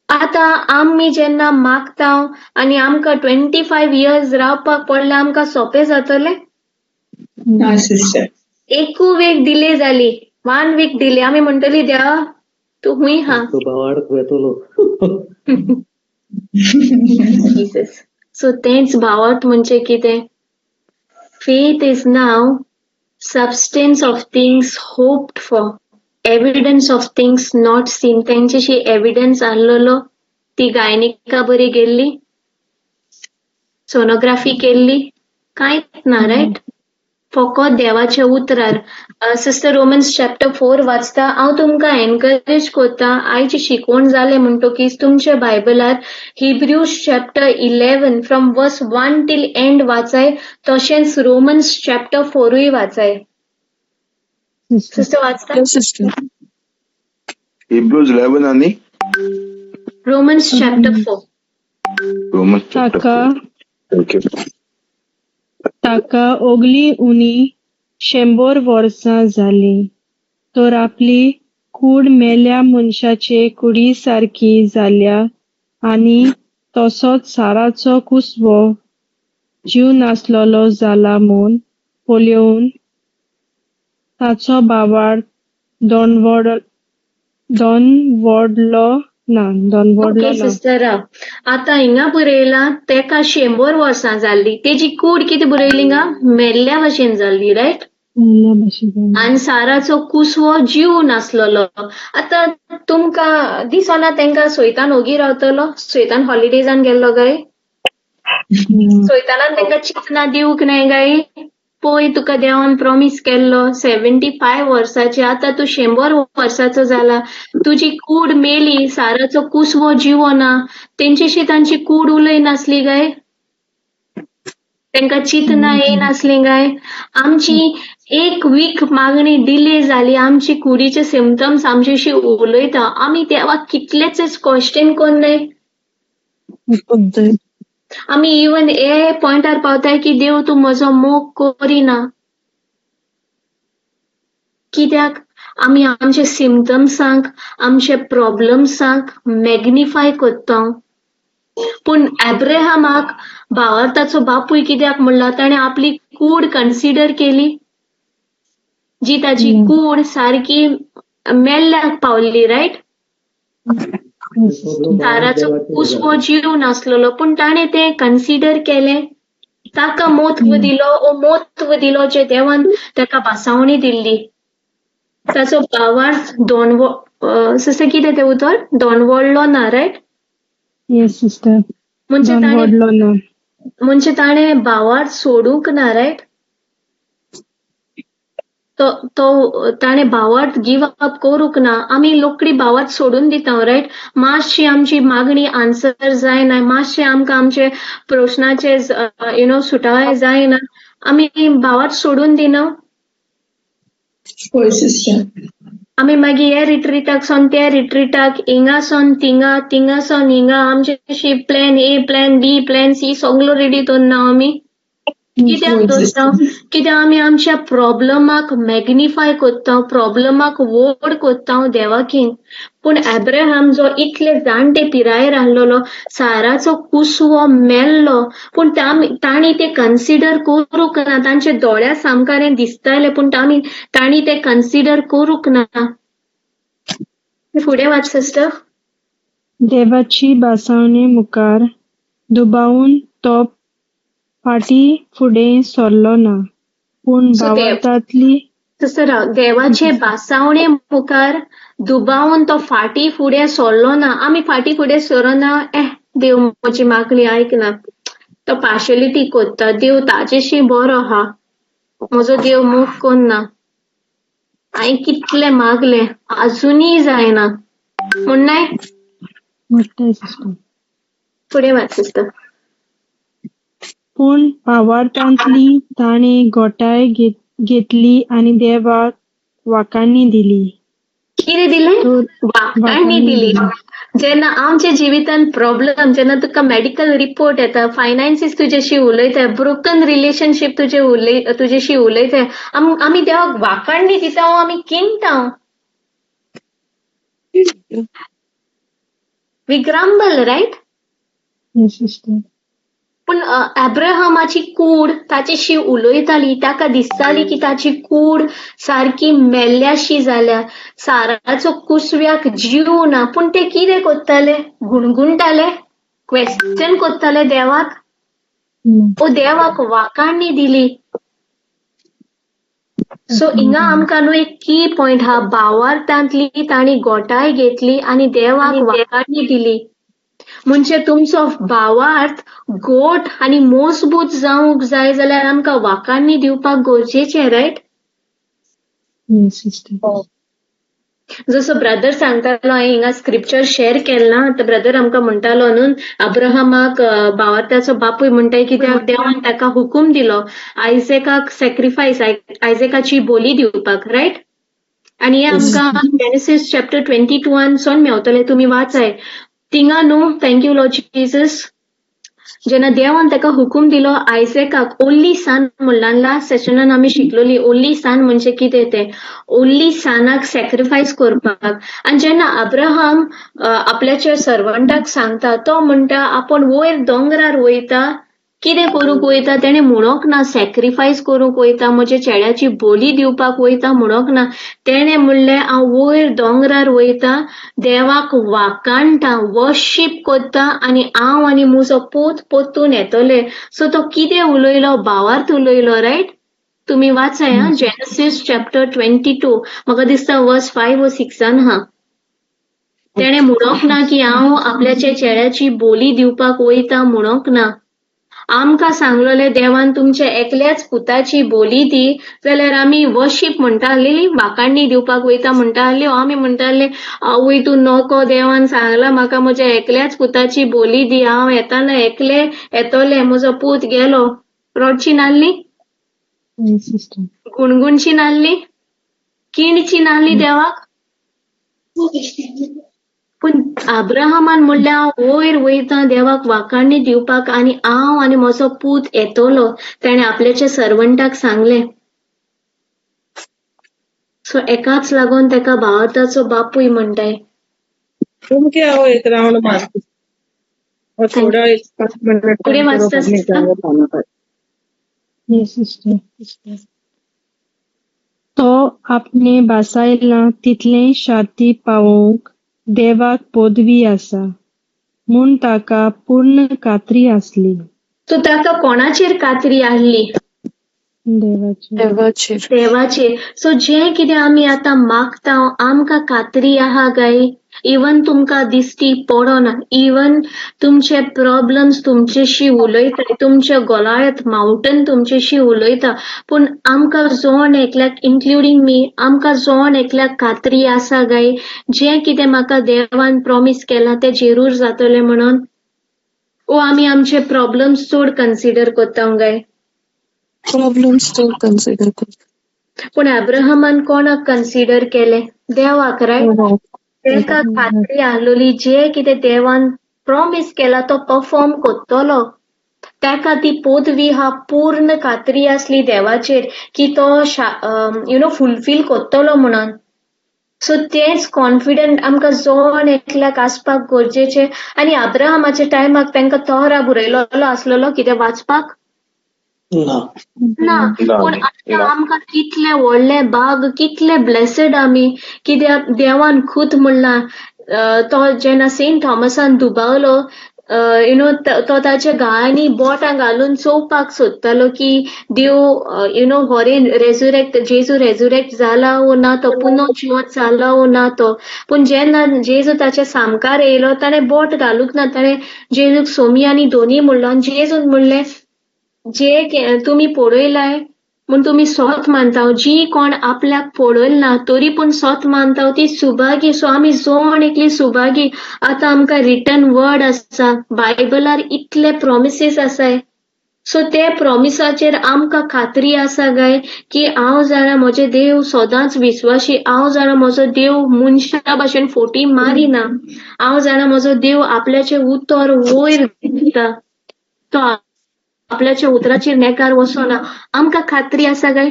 आतां आमी जेन्ना मागता आनी आमकां 25 इयर्स रावपाक पडलें, आमकां सोंपें जातलें? ना सिस्टर. एकू वीक डिले जाली, वन वीक डिले, आमी म्हणटली देवा तूं खूंय हा? तो भावार्थ वेतलो. जीसस. सो तेंच भावार्थ म्हणजे कितें? Faith is now substance of things hoped for, evidence of things not seen. तेंच्याशी evidence आहलेलो, ती गायनिका बरी गेल्ली, सोनोग्राफी केल्ली, कांयच ना, रायट? फकत देवाच्या उतरार. सिस्टर रोमन्स चॅप्टर 4 वाचता. हांव तुमकां एनकरेज करता, आयची शिकवण जालें म्हणटकीच तुमच्या बायबलार Hebrews chapter 11 from verse 1 till end वाचाय, तशेंच रोमन्स चॅप्टर 4 वाचाय. सिस्टर वाचता? Yes, sister. Hebrews 11 आणि Romans chapter 4. Romans chapter ताका 4. Thank you. ताका ओगली उणी 100 वर्सां जालीं तर आपली कूड मेल्या मनशाचे कुडी सारकी जाल्या आनी तसोच साराचो कुसवो जीव नासलेलो जाला म्हूण पळोवन ताचो भावार्थ दोनवडलो ना, दोनवडलो ओके ना. सिस्टर, आतां हिंगा बरयलां तेका 100 वर्सां जाल्ली, तेजी कूड कितें बरयली हिंगा? मेल्ल्या भशेन जाल्ली, रायट? मेल्ल्या भशेन जाल्ली. आनी साराचो कुसवो जीव नासलेलो. आतां तुमकां दिसना तेंकां सोयतान ओगी रावतलो? सोयतान हॉलिडेजान गेल्लो काय? सोयतानान तेंकां चिंतना दिवंक नाय काय? पळय तुका देवान प्रॉमीस केल्लो 75 वर्साचे, आतां तूं 100 वर्साचो जाला, तुजी कूड मेली, साराचो कुसवो जिवो ना, तेंच्याशी तांची कूड उलय नासली काय? तेंकां चिंतना येयनासली काय? आमची एक वीक मागणी डिले जाली, आमची कुडीचे सिमटम्स आमच्याशी उलयता, आमी देवाक कितलेच क्वेश्चन कोन्नाय. आमी इवन हे पॉयंटार पावताय की देव तूं म्हजो मोग करिना. कित्याक आमी आमचे सिमटम्सांक, आमचे प्रॉब्लम्सांक मॅग्निफाय करता. पूण अब्राहमाक भावार्थाचो बापूय कित्याक म्हणला? ताणें आपली कूड कन्सिडर केली, जी ताजी कूड सारकी मेल्ल्याक पावल्ली, रायट? साराचो कुसवो जीव नासलेलो, पूण ताणें तें कन्सिडर केलें, ताका मोत्व दिलो, ओ मोत्व दिलो जे देवान ताका भासावणी दिल्ली. ताचो भावार्थ दोनवो सिस्टर कितें तें उतर? दोनवडलो ना, रायट? Yes sister. म्हणजे ताणें दोनवडलो ना. म्हणजे ताणें भावार्थ सोडूंक ना, रायट? तो तो ताणें भावार्थ गिव अप करूंक ना. आमी लोकडी भावार्थ सोडून दिता, रायट? मातशी आमची मागणी आन्सर जायना, मातशें आमकां आमचे प्रश्नाचे सुटावे जायना, आमी भावार्थ सोडून दिना. हय सिस्टर. आमी मागीर हे रिट्रीटाक सोन त्या रिट्रीटाक, हिंगा सोन थिंगा, थिंगा सोन हिंगा, आमचे plan A, plan B, plan C सगलो रेडी दवरना आमी. कित्याक दवरता? कित्याक आमी आमच्या प्रॉब्लमाक मॅग्निफाय करता, प्रॉब्लमाक व्हड करता देवाकीन. पूण अब्राहम जो इतले जाणटे पिरायेर आहलेलो, साराचो कुसवो मेल्लो, पूण तांणी ते कन्सिडर करूंक ना. तांच्या दोळ्या सामकार दिसताले, पूण तांणी ते कन्सिडर करूंक ना. फुडें वाच सिस्टर. देवाची भासावणे मुखार दुबावून तो फाटीं फुडें सरलो ना, पूण सो देव भावार्थांतली तसो राव, देवाचे भासावणे मुखार दुबावून तो फाटीं फुडें सरलो ना. आमी फाटीं फुडें सरना, देव म्हजी मागणी आयकना, तो पार्शलिटी कोत्ता, देव ताजेशी बरो आहा, म्हजो देव मोग कोन्ना, हांवें कितलें मागलें आजुनूय जायना म्हण मोठ्ठे सिस्टर. फुडें वाच सिस्टर. पूण भावार्थांतली ताणें घटाय घेतली आनी देवाक वाखाणी दिली. कितें दिलें? तर वाखाणी वाखाणी दिली. दिली. जेन्ना आमच्या जिवितान प्रॉब्लम, जेन्ना तुका मेडिकल रिपोर्ट येता, फायनान्सीस तुजेशी उलयता, ब्रोकन रिलेशनशीप तुजेशी उलयता, आमी देवाक वाखाणी दिता, आमी किणटा, we grumble, right? Yes, sister. पूण अब्राहमाची कूड ताचेशी उलयताली, ताका दिसताली की ताची कूड सारकी मेल्ल्याशी जाल्या, साराचो कुसव्याक जीव ना, पूण ते कितें कोत्ताले? गुणगुणटाले, क्वेश्चन कोत्ताले देवाक, ओ देवाक वाखाणी दिली. सो हिंगा आमकां न्हू एक की पॉयंट हा, भावार्थांतली तांणी गोटाय घेतली आनी देवाक वाखाणी दिली. म्हणजे तुमचो भावार्थ गोट आनी मजबूत जावंक जाय जाल्यार आमकां वाखाणी दिवपाक गरजेचें, रायट? Yes, sister. जसो ब्रदर सांगतालो, हांवें हिंगा स्क्रिप्चर शेअर केलें ना, आतां ब्रदर आमकां म्हणटालो न्हू, अब्राहमाक भावार्थाचो बापूय म्हणटाय कित्याक देवान ताका हुकूम दिलो आयजेकाक सॅक्रिफायस, आयजेकाची बोली दिवपाक, रायट? आनी हे आमकां जेनेसिस चॅप्टर 22 सोन मेवतले, तुमी वाचाय तिंगा न्हू. Thank you Lord Jesus. जेन्ना देवान ताका हुकूम दिलो आयजेकाक ओन्ली सन म्हणल्यार, लास्ट सेशनान आमी शिकलोली ओन्ली सन म्हणजे कितें तें, ओन्ली सनाक सॅक्रिफायस करपाक. आनी जेन्ना अब्राहम आपल्याच्या सर्वंटाक सांगता, तो म्हणटा आपूण वयर दोंगरार वयता, कितें करूंक वयता तेणें म्हणोंक ना, सॅक्रिफायस करूंक वयता, म्हज्या चेड्याची बोली दिवपाक वयता म्हणोंक ना. तेणें म्हणलें हांव वयर दोंगरार वयता, देवाक वाखाणटा, वर्शीप करता आनी हांव आनी म्हजो पूत परतून येतले. सो तो कितें उलयलो? भावार्थ उलयलो, रायट? तुमी वाचाय आं, जेनेसिस चॅप्टर 22, म्हाका दिसता वर्स 5 व 6 आहा. तेणें म्हणोंक ना की हांव आपल्याच्या चेड्याची बोली दिवपाक वयता म्हणोंक ना. आमकां सांगलोलें देवान तुमच्या एकल्याच पुताची बोली दी जाल्यार आमी वर्शीप म्हणटा आसलेली, वाखाणी दिवपाक वयता म्हणटा आसली, आमी म्हणटा आसले आवय तूं नको, देवान सांगलां म्हाका म्हज्या एकल्याच पुताची बोली दी, हांव येताना एकले येतोलें, म्हजो पूत गेलो. रडची नासली, गुणगुणची नासली, किणची नासली देवाक. पूण अब्राहमान म्हणलें हांव वयर वयता देवाक वाखाणी दिवपाक आनी हांव आनी म्हजो पूत येतलो, तेणें आपल्याच्या सर्वंटाक सांगलें. सो एकाच लागून ताका भावार्थाचो बापूय म्हणटाय. तुमके हांव एक रावंड मारता. और थोड़ा एक 5 मिनट फुडें वाचता सिस्टर? Yes, sister. तो आपणे भासायला तितलें शांती पावोवंक देवाक पदवी आसा म्हूण ताका पूर्ण खात्री आसली. सो ताका कोणाचेर खात्री आसली? देवाचेर. देवाचेर. सो जें कितें आमी आतां मागता, आमकां खात्री आहा काय? इवन तुमकां दिश्टी पडना, इवन तुमचे प्रॉब्लम्स तुमचेशी उलयता, तुमच्या गोलायत माउंटन तुमचेशी उलयता, पूण आमकां जोण एकल्याक, इन्क्लुडींग मी, आमकां जोण एकल्याक खात्री आसा काय जें कितें म्हाका देवान प्रॉमीस केलां तें जरूर जातलें म्हणून? ओ आमी आमचे प्रॉब्लम्स चड कन्सिडर करता काय? प्रॉब्लम्स चड कन्सिडर करता. पूण अब्राहमान कोणाक कन्सिडर केलें? देवाक, रायट? ताका खात्री आसलोली जे कितें देवान प्रॉमीस केला तो परफॉर्म करतलो. ताका ती पदवी हा पूर्ण खात्री आसली देवाचेर की तो you know fulfil करतलो म्हणून. सो तेच कॉन्फिडंट आमकां जोण एकल्याक आसपाक गरजेचें. आनी अब्राहमाच्या टायमाक तांकां तोरा बरयलोलो आसलेलो कितें वाचपाक ना, ना. पूण आतां आमकां कितले व्हडले भाग, कितले ब्लेसड आमी, कित्याक देवान खूद म्हणलां तो जेन्ना सेंट थॉमसान दुबावलो, you know, तो ताच्या गाळांनी बोटां घालून चोवपाक सोदतालो की देव, you know, होरे रेजुरेक्ट, जेजू रेजुरेक्ट जाला वो ना, तो पुनो जिवंत जाला वो ना तो. पूण जेन्ना जेजू ताच्या सामकार येयलो, ताणें बोट घालूंक ना, ताणें जेजूक सोमी आनी दोनी म्हणलो. आनी जेजून म्हणलें, जे तुमी पळयलाय म्हूण तुमी सोत मानता, जी कोण आपल्याक पळयल ना तरी पूण सोत मानता ती सुभागी. सो आमी जोण एकली सुभागी. आतां आमकां रिटर्न वर्ड आसा, बायबलार इतले प्रोमिसीस आसाय. सो ते प्रोमिसाचेर आमकां खात्री आसा गाय की हांव जाणा म्हजें देव सदांच विस्वाशी, हांव जाणा म्हजो देव मनशा भाशेन फोटी मारिना, हांव जाणा म्हजो देव आपल्याचें उतर वयर दिता, तो आपल्याच्या उतराचेर नेकार वचना. आमकां खात्री आसा काय?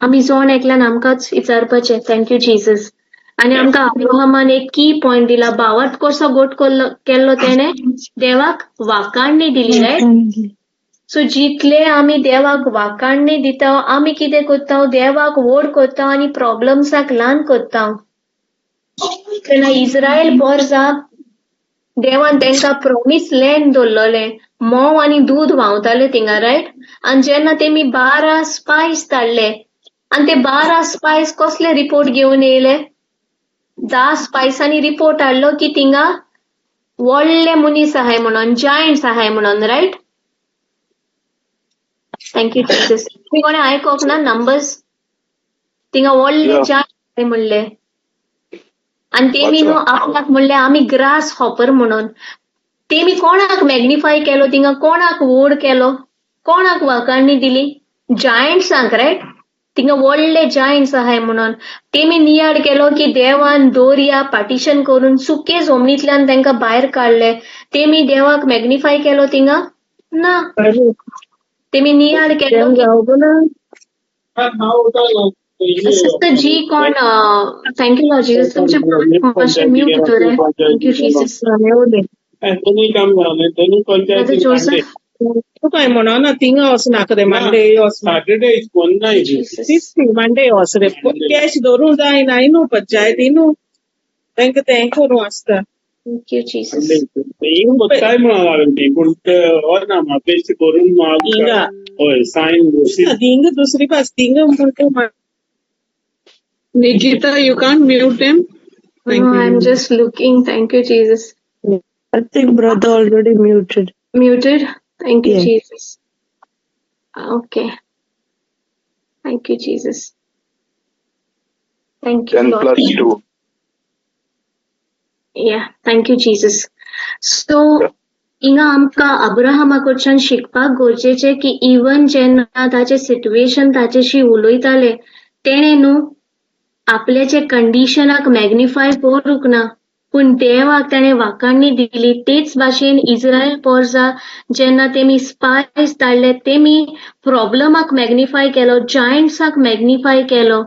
आमी जोण एकल्यान आमकांच विचारपाचें. Thank you Jesus. आनी आमकां अब्राहमान एक की पॉयंट दिला, भावार्थ कसो गोट केल्लो तेणे देवाक वाकाणणी दिली, रायट? सो जितले आमी देवाक वाकाणणी दिता, आमी कितें करता, देवाक व्हड करता आनी प्रॉब्लम्साक ल्हान करता. तेन्ना इस्रायल पोरजा देवान तेंकां प्रोमीस लँड दवरलेलें, म्होंव आनी दूद व्हांवतालें थिंगा, रायट? आनी जेन्ना तेमी 12 स्पायस धाडले, आनी ते 12 स्पायस कसले रिपोर्ट घेवन येयले? 10 स्पायसांनी रिपोर्ट हाडलो की थिंगा व्हडले मनीस आहाय म्हणून, जायंट्स आहाय म्हणून, रायट? Thank you Jesus. तुमी कोणें आयकोंक ना नंबर्स? थिंगा व्हडले जायंट्स म्हणले आनी तेमी न्हू आपल्याक म्हणलें आमी ग्रास हॉपर म्हणून. तेमी कोणाक मॅग्निफाय केलो थिंगा, कोणाक व्हड केलो, कोणाक वाकाणणी दिली? जायंट्सांक, रायट? थिंगा व्हडले जायंट्स आहाय म्हणून. तेमी नियाळ केलो की देवान दोरया पार्टिशन करून सुके जमनींतल्यान तांकां भायर काडले. तेमी देवाक मॅग्निफाय केलो थिंगा ना. तेमी नियाळ केलो सिस्टर जी कोण. Thank you Lord Jesus. तुमचे मातशें mute दवराय. Thank you Jesus. Brother Joseph. काय म्हणना थिंगा वचनाका रे, मंडे सॅटर्डे जीसस. मंडे वच रे, कॅश दवरूंक जायना न्हू, पंचायती न्हू, तांकां तें करूं आसता. Thank you Jesus. काय म्हणा लागली पूण ना बेस्ट करून हिंगा हय सायन थिंगा दुसरी पास थिंगा म्हणटा. Nikita, you can't mute him. Thank no, you. I'm just looking. Thank you, Jesus. I think brother already muted. Muted? Thank you, Yeah. Jesus. Okay. Thank you, Jesus. Thank you, 10 Lord. plus 2. Yeah, thank you, Jesus. So, हिंगा आमकां अब्राहमा कडच्यान शिकपाक गरजेचें की इवन जेन्ना ताचें सिट्युएशन ताचेशी उलयताले, तेणें न्हू आपल्याचे कंडिशनाक मॅग्निफाय करूंक ना, पूण देवाक ताणें वाकाणणी दिली. तेच भाशेन इस्रायल पोरजा जेन्ना तेमी स्पायस धाडले, तेमी प्रॉब्लमाक मॅग्निफाय केलो, जायंट्साक मॅग्निफाय केलो.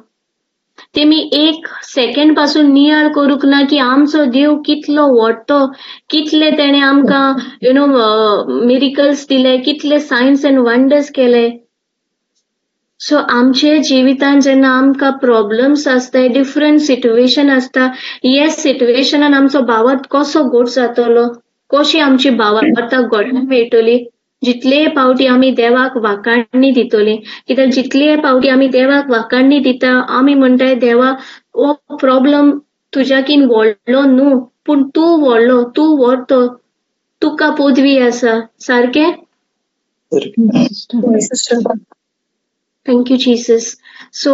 तेमी एक सेकंड पासून नियाळ करूंक ना की आमचो देव कितलो व्हडतो, कितले तेणें आमकां you know miracles दिले, कितले सायन्स एंड वंडर्स केले. सो आमचे जिवितान जेन्ना आमकां प्रॉब्लम्स आसता, डिफरंट सिट्युएशन आसता, ह्या सिट्युएशनान आमचो भावार्थ कसो घट जातलो, कशी आमची भावार्थाक घडण मेळटली? जितले पावटी आमी देवाक वाकाणणी दितली. कित्याक जितले पावटी आमी देवाक वाकाणणी दिता, आमी म्हणटाय देवा हो प्रॉब्लम तुज्याकीन व्हडलो न्हू, पूण तूं व्हडलो, तूं व्हरतो, तुका पदवी आसा. सारकें? Thank you Jesus. सो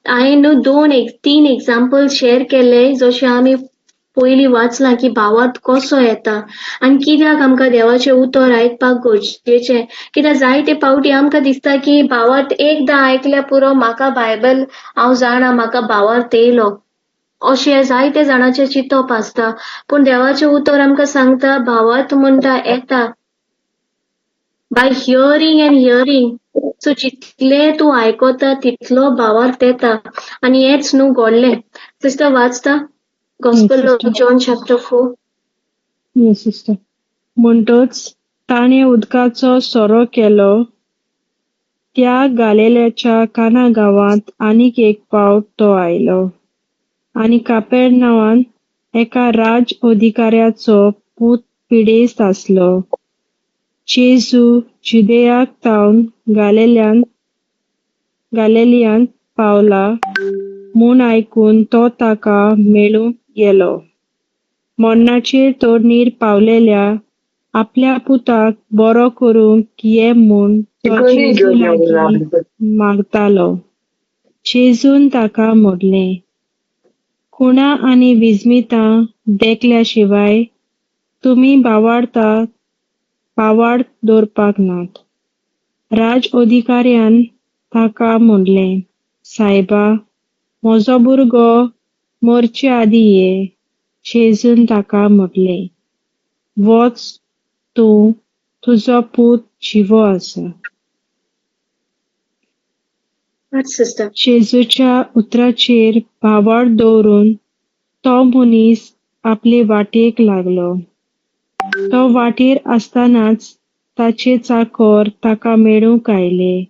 हांवें न्हू 2-3 एग्जाम्पल शेअर केले, जशें आमी पयलीं वाचलां की भावार्थ कसो येता आनी कित्याक आमकां देवाचें उतर आयकपाक गरजेचें. कित्याक जायते पावटी आमकां दिसता की भावार्थ एकदां आयकल्यार पुरो, म्हाका बायबल हांव जाणा, म्हाका भावार्थ येयलो, अशें जायते जाणांचें चिंतप आसता. पूण देवाचें उतर आमकां सांगता भावार्थ म्हणटा येता बाय हियरींग एंड हियरींग. सो जितले तूं आयकता तितलो भावार्थ येता. आनी हेंच न्हू घडलें. सिस्टर वाचता Gospel of John chapter 4. Yes, sister. म्हणटच ताणें उदकाचो सोरो केलो त्या गालेल्याच्या काना गांवांत आनीक एक पावट तो आयलो. आनी कापेरनांवांत एका राज अधिकाऱ्याचो पूत पिडेस्त आसलो. जेजू जुदेयाक तावन गालेलियांत पावला म्हूण आयकून तो ताका मेळूंक गेलो. मरणाचेर तोडणीर पावलेल्या आपल्या पुताक बरो करूंक ये म्हूण तो जेजू लागीं मागतालो. जेजून ताका म्हणलें, खुणा आनी विस्मितां देखल्या शिवाय तुमी भावार्थ दवरपाक नात. राज अधिकाऱ्यान ताका म्हणलें, सायबा, म्हजो भुरगो मरचे आदीं ये. जेजून ताका म्हणलें, वच तूं, तुजो पूत जिवो आसा. जेजूच्या उतराचेर भावार्थ दवरून तो मनीस आपले वाटेक लागलो. तो वाटेर आसतनाच ताचे चाकर ताका मेळूंक आयले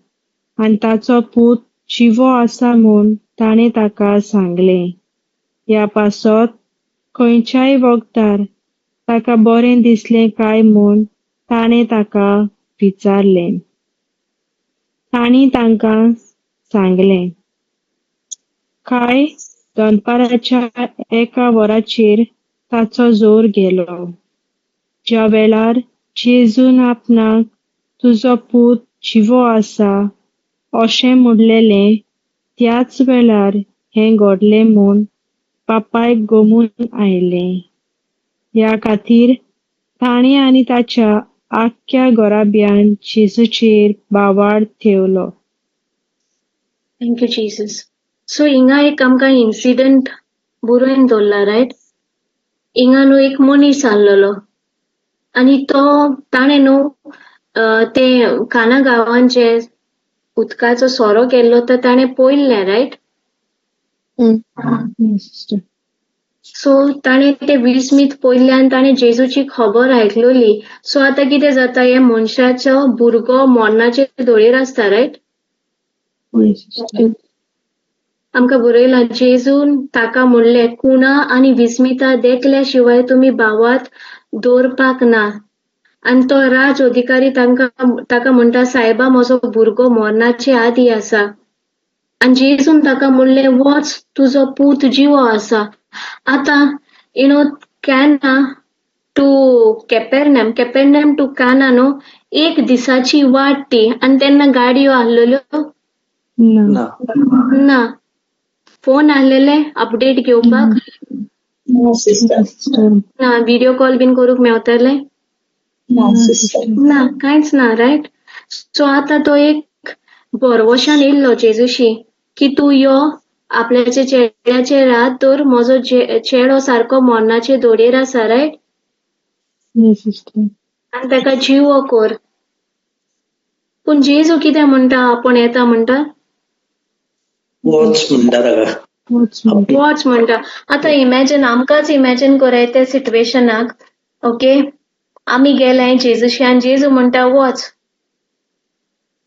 आनी ताचो पूत जिवो आसा म्हूण ताणें ताका सांगलें. ह्या पासत खंयच्याय वखदार ताका बरें दिसलें काय म्हूण ताणें ताका विचारलें. तांणी तांकां सांगलें, काय दनपाराच्या एका वराचेर ताचो जोर गेलो. ज्या वेळार जेजून आपणाक तुजो पूत जिवो आसा अशें म्हणलेलें त्याच वेळार हें घडलें म्हूण बापायक गमून आयलें. ह्या खातीर ताणें आनी ताच्या आख्ख्या घराब्यान जेजूचेर भावार्थ ठेवलो. Thank you Jesus. सो हिंगा एक आमकां इन्सिडंट बरोवन दवरला, रायट? हिंगा न्हू एक मनीस आहलेलो आनी तो ताणें न्हू ते काना गांवान जे उदकाचो सोरो केल्लो तो ताणें पळयल्लें, रायट? सो ताणें ते विस्मीत पळयल्लें आनी ताणें जेजूची खबर आयकलोली. सो आतां कितें जाता, हे मनशाचो भुरगो मरणाचे दोळयेर आसता, रायट? आमकां बरयलां, जेजून ताका म्हणलें, कुणा आनी विस्मिता देखल्या शिवाय तुमी भावार्थ दवरपाक ना. आनी तो राज अधिकारी ताका म्हणटा, सायबा, म्हजो भुरगो मरणाचे आदी आसा. आनी जेजून ताका म्हणलें, वच, तुजो पूत जिवो आसा. आतां Cana to Capernaum, Capernaum to Cana न्हू एक दिसाची वाट ती. आनी तेन्ना गाडयो आहलेल्यो ना. ना. फोन आहलेले अपडेट घेवपाक ना. व्हिडिओ कॉल बीन करूंक मेवताले ना, कांयच ना, रायट? सो आतां तो एक भरवशान येयल्लो जेजूशी की तूं यो, आपल्याच्या चेड्याचेर हात दवर, म्हजो चेडो सारको मरणाचे दोडयेर आसा, रायट? आनी ताका जिवो कर. पूण जेजू कितें म्हणटा, आपूण येता म्हणटा, वच म्हणटा ताका. वच म्हणटा. आतां इमॅजिन, आमकांच इमॅजिन कराय त्या सिट्युएशनाक, ओके? आमी गेले जेजूशी आनी जेजू म्हणटा, वच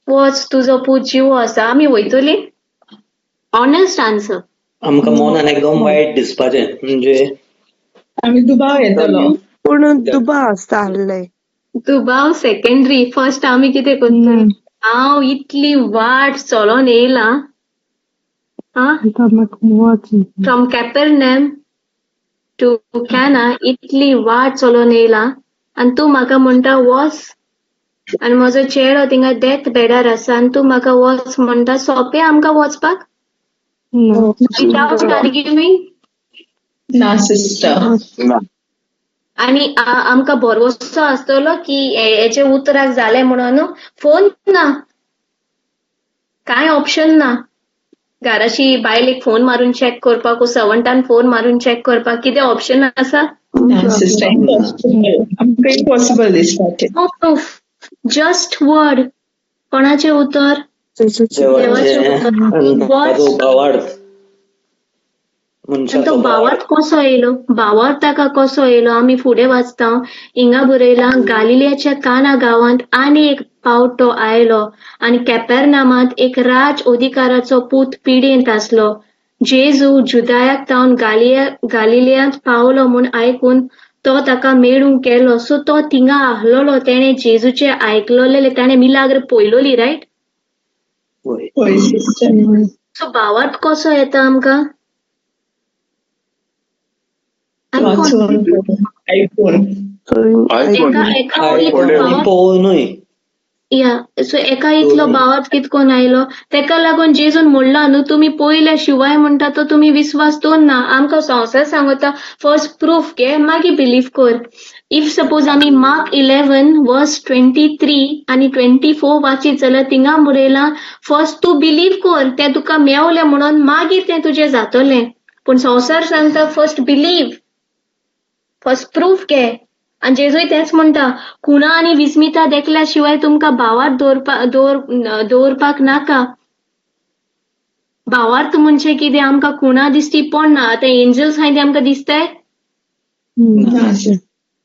वच, तुजो पूत जिवो आसा. आमी वयतली? Honest answer. आमकां मनान एकदम वायट दिसपाचें, म्हणजे आमी दुबाव येतलो. पूण दुबाव आसता आहले. दुबाव सेकंडरी, फर्स्ट आमी कितें करतली? हांव इतली वाट चलोन येयला, फ्रॉम कॅपेरनॅम टू कॅना इतली वाट चलोन येयला आनी तूं म्हाका म्हणटा वच, आनी म्हजो चेडो थिंगा डेथ बेडार आसा आनी तूं म्हाका वच म्हणटा. सोंपें आमकां वचपाक विदाउट आर्ग्युइंग? ना सिस्टर. आनी आमकां भरवसो आसतलो की हेचे उतराक जालें म्हणून. फोन ना, कांय ऑप्शन ना. घराशी बायलेक फोन मारून चॅक करपाक, सवंटान फोन मारून चॅक करपाक कितें ऑप्शन आसा? ना सिस्टर, इम्पॉसिबल. आमकां इम्पॉसिबल दिसता. No proof, just word. कोणाचें उतर? देवाचें उतर. भावार्थ. आनी तो भावार्थ कसो येयलो? भावार्थ ताका कसो येयलो? आमी फुडें वाचता, हिंगा बरयलां, गालिलियाच्या काना गांवांत आनी एक पावट तो आयलो आनी कॅपेरनामांत एक राज अधिकाराचो पूत पिडेंत आसलो. जेजू जुदायाक तावन गालिलियांत पावलो म्हूण आयकून तो ताका मेळूंक गेलो. सो तो थिंगा आहलोलो, तेणे जेजूचे आयकलोले, ताणें मिलाग्र पळयलोली, रायट? वय सिस्टर. सो भावार्थ कसो येता आमकां? वाचून, आयकून. आयकून. एका ओळींत आनी पळोवनूय. या, सो एका इतलो भावार्थ कितकोन आयलो? तेका लागून जेजून म्हणला न्हू, तुमी पयल्या शिवाय म्हणटा तो तुमी विस्वास दवरना. आमकां संवसार सांगता फर्स्ट प्रूफ घे, मागीर बिलीव कर. If suppose आमी मार्क 11 वर्स 23 आनी 24 वाचीत जाल्यार थिंगा बरयलां फर्स्ट तूं बिलीव कर, तें तुका मेवलें म्हणून मागीर तें तुजें जातलें. पूण संवसार सांगता फर्स्ट बिलीव, फर्स्ट प्रूफ घे. आनी जेजूय तेंच म्हणटा, खुणा आनी विस्मिता देखल्या शिवाय तुमकां भावार्थ दवरपाक नाका. भावार्थ म्हणजे कितें? आमकां खुणा दिश्टी पडना. आतां एंजल्स आहाय ते आमकां दिसताय?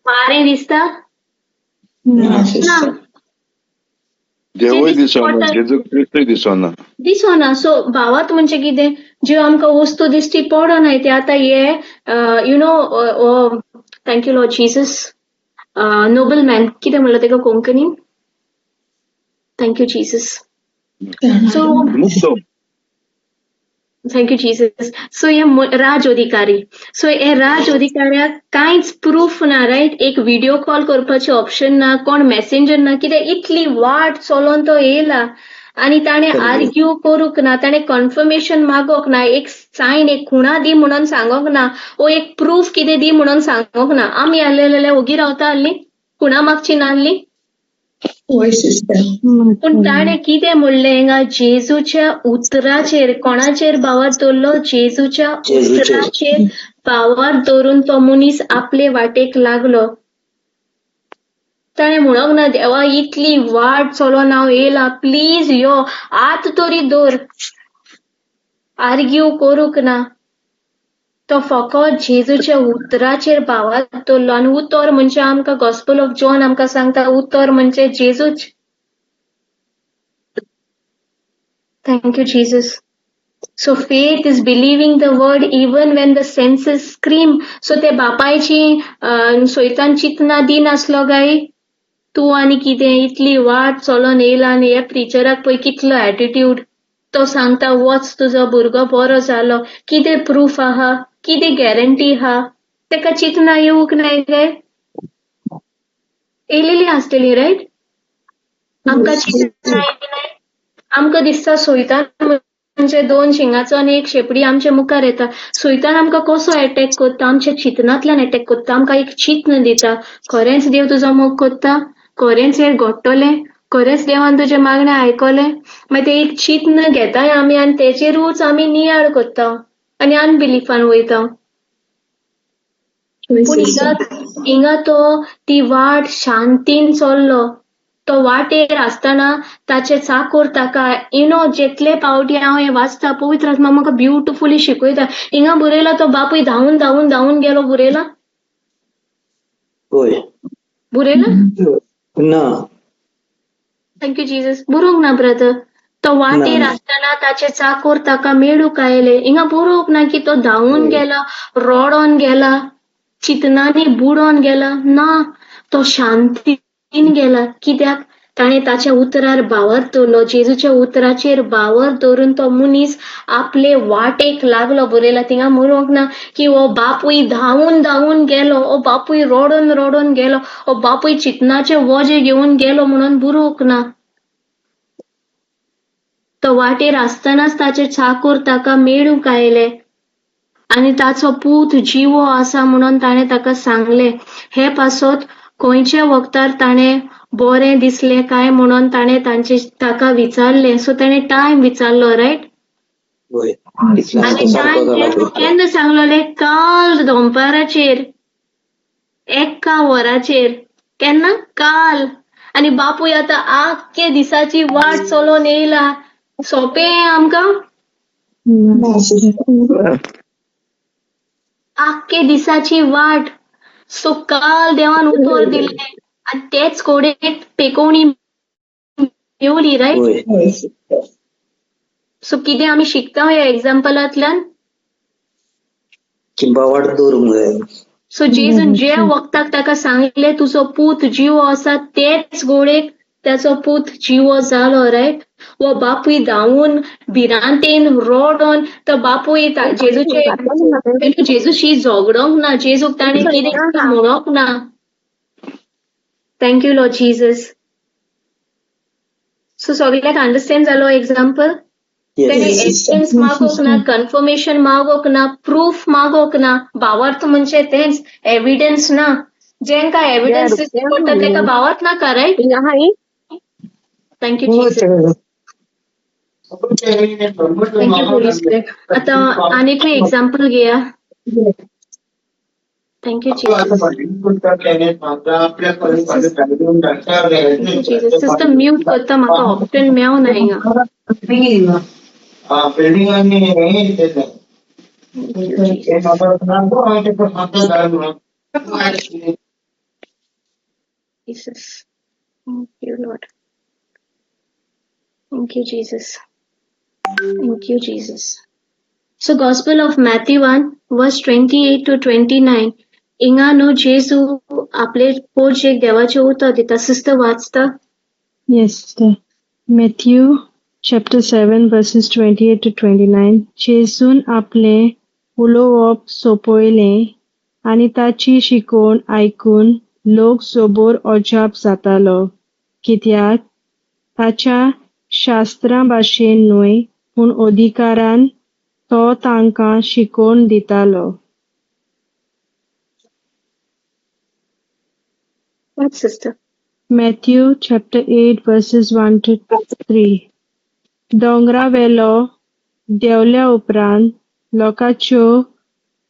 वारें दिसता? ना. देवूय दिसना, जेजू क्रिस्तूय दिसना. दिसना. सो भावार्थ म्हणजे कितें? ज्यो आमकां वस्तू दिश्टी पडना ते आतां हे you know, thank you Lord Jesus, noble man कितें म्हणलां तेका कोंकणीन? Thank you Jesus. So thank you Jesus. So हे राज अधिकारी, सो हे राज अधिकाऱ्याक कांयच प्रूफ ना, रायट? एक व्हिडिओ कॉल करपाचें ऑप्शन ना, कोण मॅसेंजर ना, कितें इतली वाट चलोन तो येयला आनी ताणें आर्ग्यू करूंक ना, ताणें कन्फर्मेशन मागोंक ना, एक सायन, एक खुणा दी म्हणून सांगोंक ना, ओ एक प्रूफ कितें दी म्हणून सांगोंक ना. आमी आहले जाल्यार ओगी रावता आहली, खुणा मागची ना आहली. पूण ताणें कितें म्हणलें हिंगा? जेजूच्या उतराचेर, कोणाचेर भावार्थ दवरलो? जेजूच्या उतराचेर भावार्थ दवरून तो मनीस आपले वाटेक लागलो. ताणें म्हणोंक ना देवा इतली वाट चलोन हांव येयला, प्लीज यो, आत तरी दवर. आर्ग्यू करूंक ना. तो फकत जेजूच्या उतराचेर भावार्थ दवरलो. आनी उतर म्हणजे आमकां गॉस्पेल ऑफ जॉन आमकां सांगता उतर म्हणजे जेजूच. Thank you Jesus. So faith is believing the word even when the senses scream. So ते बापायची सोयतान चिंतना दिनासलो काय तूं आनी कितें इतली वाट चलोन येयला आनी ह्या प्रिचराक पळय कितलो एटिट्यूड. तो सांगता वच, तुजो भुरगो बरो जालो. कितें प्रूफ आहा, कितें गॅरंटी आहा? तेका चिंतना येवंक नाय काय? येयलेली आसतली, रायट? आमकां चिंतना येयनाय. आमकां दिसता सोयतान म्हणजे दोन शिंगाचो आनी एक शेपडी आमच्या मुखार येता. सोयतान आमकां कसो एटॅक करता? आमच्या चिंतनांतल्यान एटॅक करता. आमकां एक चिंतन दिता, खरेंच देव तुजो मोग करता, खरेंच हें घडटलें, खरेंच देवान तुजें मागणें आयकलें. मागीर तें एक चिंतन घेताय आमी आनी तेचेरूच आमी नियाळ करता आनी अनबिलिफान वयता. पूण हिंगा तो ती वाट शांतीन चल्लो. तो वाटेर आसतना ताचे चाकोर ताका you know, जितले पावटी हांव हें वाचता पवित्र आत्मा म्हाका ब्युटिफुली शिकयता. हिंगा बरयला तो बापूय धांवून धांवून धांवून गेलो. बरयला? बरयला? ना. Thank you Jesus. बरोवंक ना ब्रदर. तो वाटेर आसतना ताचे चाकोर ताका मेळूंक आयले. हिंगा बरोवंक ना की तो धांवून गेला, रडोन गेला, चिंतनांनी बुडोन गेला. ना, तो शांतीन गेला. कित्याक? ताणें ताच्या उतरार भावार्थ दवरलो. जेजूच्या उतराचेर भावार्थ दवरून तो मनीस आपले वाटेक लागलो. बरयला थिंगा बरोवंक ना की हो बापूय धांवून धांवून गेलो, हो बापूय रडोन रडोन गेलो, हो बापूय चिंतनाचे वजें घेवन गेलो म्हणून बरोवंक ना. तो वाटेर आसतनाच ताचे चाकोर ताका मेळूंक आयले आनी ताचो पूत जिवो आसा म्हणून ताणें ताका सांगलें. हे पासत खंयच्या वखदार ताणें बरें दिसलें काय म्हणून ताणें तांचे ताका विचारलें. सो ताणें टायम विचारलो, रायट? आनी टायम केन्ना सांगलोलें? काल दनपाराचेर 1 वराचेर. केन्ना? काल. आनी बापूय आतां आख्खे दिसाची वाट चलोन येयला. सोंपें आमकां? आख्खे दिसाची वाट. सो काल देवान उतर दिलें आनी तेच कोडेक पेकोवणी येवली, रायट? सो कितें आमी शिकता ह्या एग्जाम्पलांतल्यान? की भावार्थ दवरूंक जाय. सो जेजून जे वखदाक ताका सांगले तुजो पूत जिवो आसा, तेच गोळेक त्याचो पूत जिवो जालो, रायट? वो बापूय धांवून भिरांतेन रोडोन तो बापूय जेजूचे जेजूशी झगडोंक ना, जेजूक ताणें कितें म्हणोंक ना. Thank you Lord Jesus. So सगळ्याक अंडरस्टँड जालो एग्जाम्पल? तेणे एविडन्स मागोंक ना, कन्फर्मेशन मागोंक ना, प्रूफ मागोंक ना. भावार्थ म्हणजे तेंच, एविडन्स ना. जेंका एविडन्स पडटा तेका भावार्थ नाका, right? Thank you Jesus. Thank you Holy Spirit. आतां आनीकूय एग्जाम्पल घेया. Thank you Jesus. Thank you Jesus. Sister mute करता, म्हाका ऑप्शन मेळना हिंगा. Thank you Jesus. Jesus. Thank you, Lord. Thank you, Jesus. Thank you, Jesus. So, Gospel of Matthew 1, verse 28 to 29. हिंगा न्हू जेजू आपले पोरजेक देवाचें उतर दिता. सिस्टर वाचता? Yes, sister. Matthew chapter 7 verses 28 to 29. जेजून आपलें उलोवप सोंपयलें आनी ताची शिकवण आयकून लोक जोबोर अजाप जातालो, कित्याक ताच्या शास्त्रां भाशेन न्हय पूण अधिकारान तो तांकां शिकवण दितालो. What, sister? Matthew chapter 8 verses 1 to 3. दोंगरावेलो देंवल्या उपरांत लोकांच्यो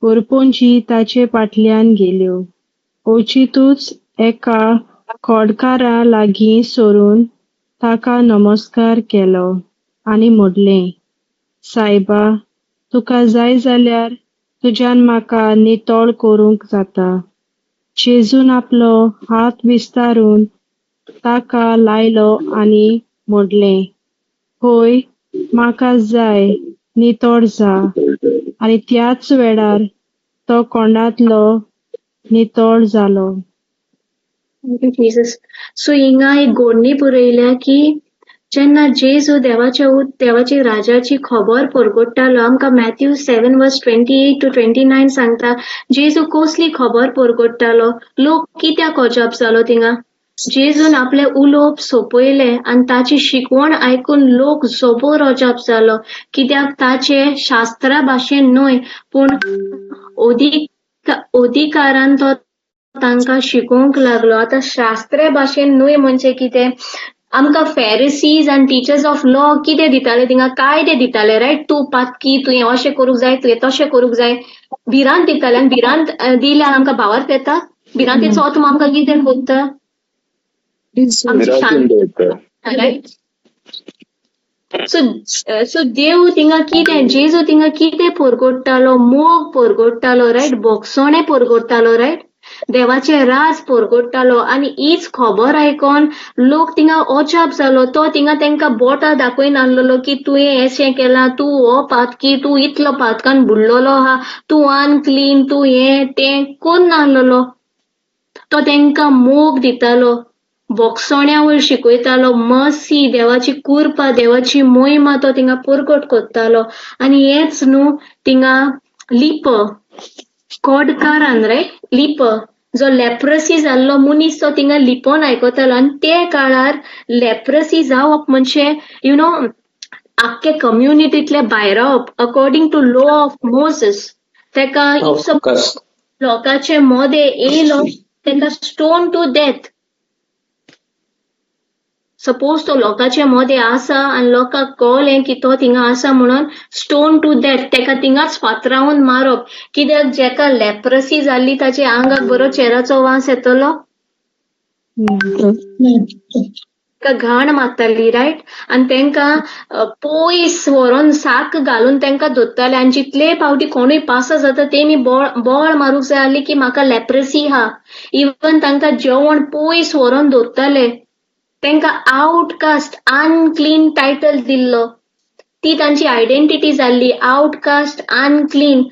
उरपोंजी ताचे फाटल्यान गेल्यो. अवचितूच एका कोडकारा लागीं सरून ताका नमस्कार केलो आनी म्हणलें, सायबा, तुका जाय जाल्यार तुज्यान म्हाका नितळ करूंक जाता. जेजून आपलो हात विस्तारून ताका लायलो आनी म्हणलें, हय, म्हाका जाय, नितळ जा. आनी त्याच वेळार तो कोंडांतलो नितळ जालो. Thank you Jesus. So हिंगा एक गोडणी पुरयल्या की जेन्ना जेजू देवाच्या देवाची राजाची खबर परगट्टालो, आमकां Matthew 7 verse 28 to 29 सांगता जेजू कसली खबर परगट्टालो. लोक कित्याक अजाप जालो थिंगा? जेजून आपलें उलोवप सोंपयलें आनी ताची शिकवण आयकून लोक जबर अजाप जालो, कित्याक ताचे शास्त्रा भाशेन न्हय पूण अधिकारान तो तांकां शिकोवंक लागलो. आतां शास्त्रा भाशेन न्हय म्हणजे कितें? आमकां फेरिसीज आनी टिचर्स ऑफ लॉ कितें दिताले थिंगा? कायदे दिताले, रायट? तूं पातकी, तुवें अशें करूंक जाय, तुवें तशें करूंक जाय, भिरांत दिताले. आनी भिरांत दिल्यार आमकां भावार्थ येता? भिरांतेचो आत्मा आमकां कितें कोत्ता? आमची शांत, रायट? सो सो देव थिंगा कितें, जेजू थिंगा कितें परगट्टालो? मोग परगट्टालो, रायट? बोगसोणे परगट्टालो, रायट? देवाचें राज परगट्टालो. आनी हीच खबर आयकोन लोक थिंगा अजाप जालो. तो थिंगा तेंकां बोटां दाखयन आहलोलो की तुवें अशें केलां, तूं हो पातकी, तूं इतलो पातकान बुडलेलो आहा, तूं अनक्लीन, तूं हें तें कोन्न आहलोलो. तो तेंकां मोग दितालो, बोगसोण्या वयर शिकयतालो, मसी देवाची कुरपा, देवाची मोहिमा तो थिंगा परगट करतालो. आनी हेंच न्हू थिंगा लिप कोडकारान, रायट, लिप जो लेप्रसी जाल्लो मनीस तो थिंगा लिपोन आयकतालो. आनी ते काळार लेप्रसी जावप म्हणजे आख्खे कम्युनिटींतले भायरावप according to law of Moses. तेका लोकांचे मोदे येयलो तेका स्टोन टू डेथ. सपोज तो लोकांचे मोदे आसा आनी लोकांक कळ्ळें की तो थिंगा आसा म्हणून, स्टोन टू डेथ, तेका थिंगाच फातरावन मारप. कित्याक जेका लेप्रसी जाल्ली ताचे आंगाक बरो चेराचो वास येतलो? ताका घाण मारताली, रायट? आनी तेंकां पयस व्हरोन साक घालून तेंकां धरताले. आनी जितले फावटी कोणूय पासा जाता तेमी बोळ बोळ मारूंक जाय आहली की म्हाका लेप्रसी आहा. इवन तांकां जेवण पयस व्हरोन दवरताले. तेंकां आउटकास्ट, अनक्लीन टायटल दिल्लो. ती तांची आयडेंटिटी जाल्ली, आउटकास्ट, अनक्लीन.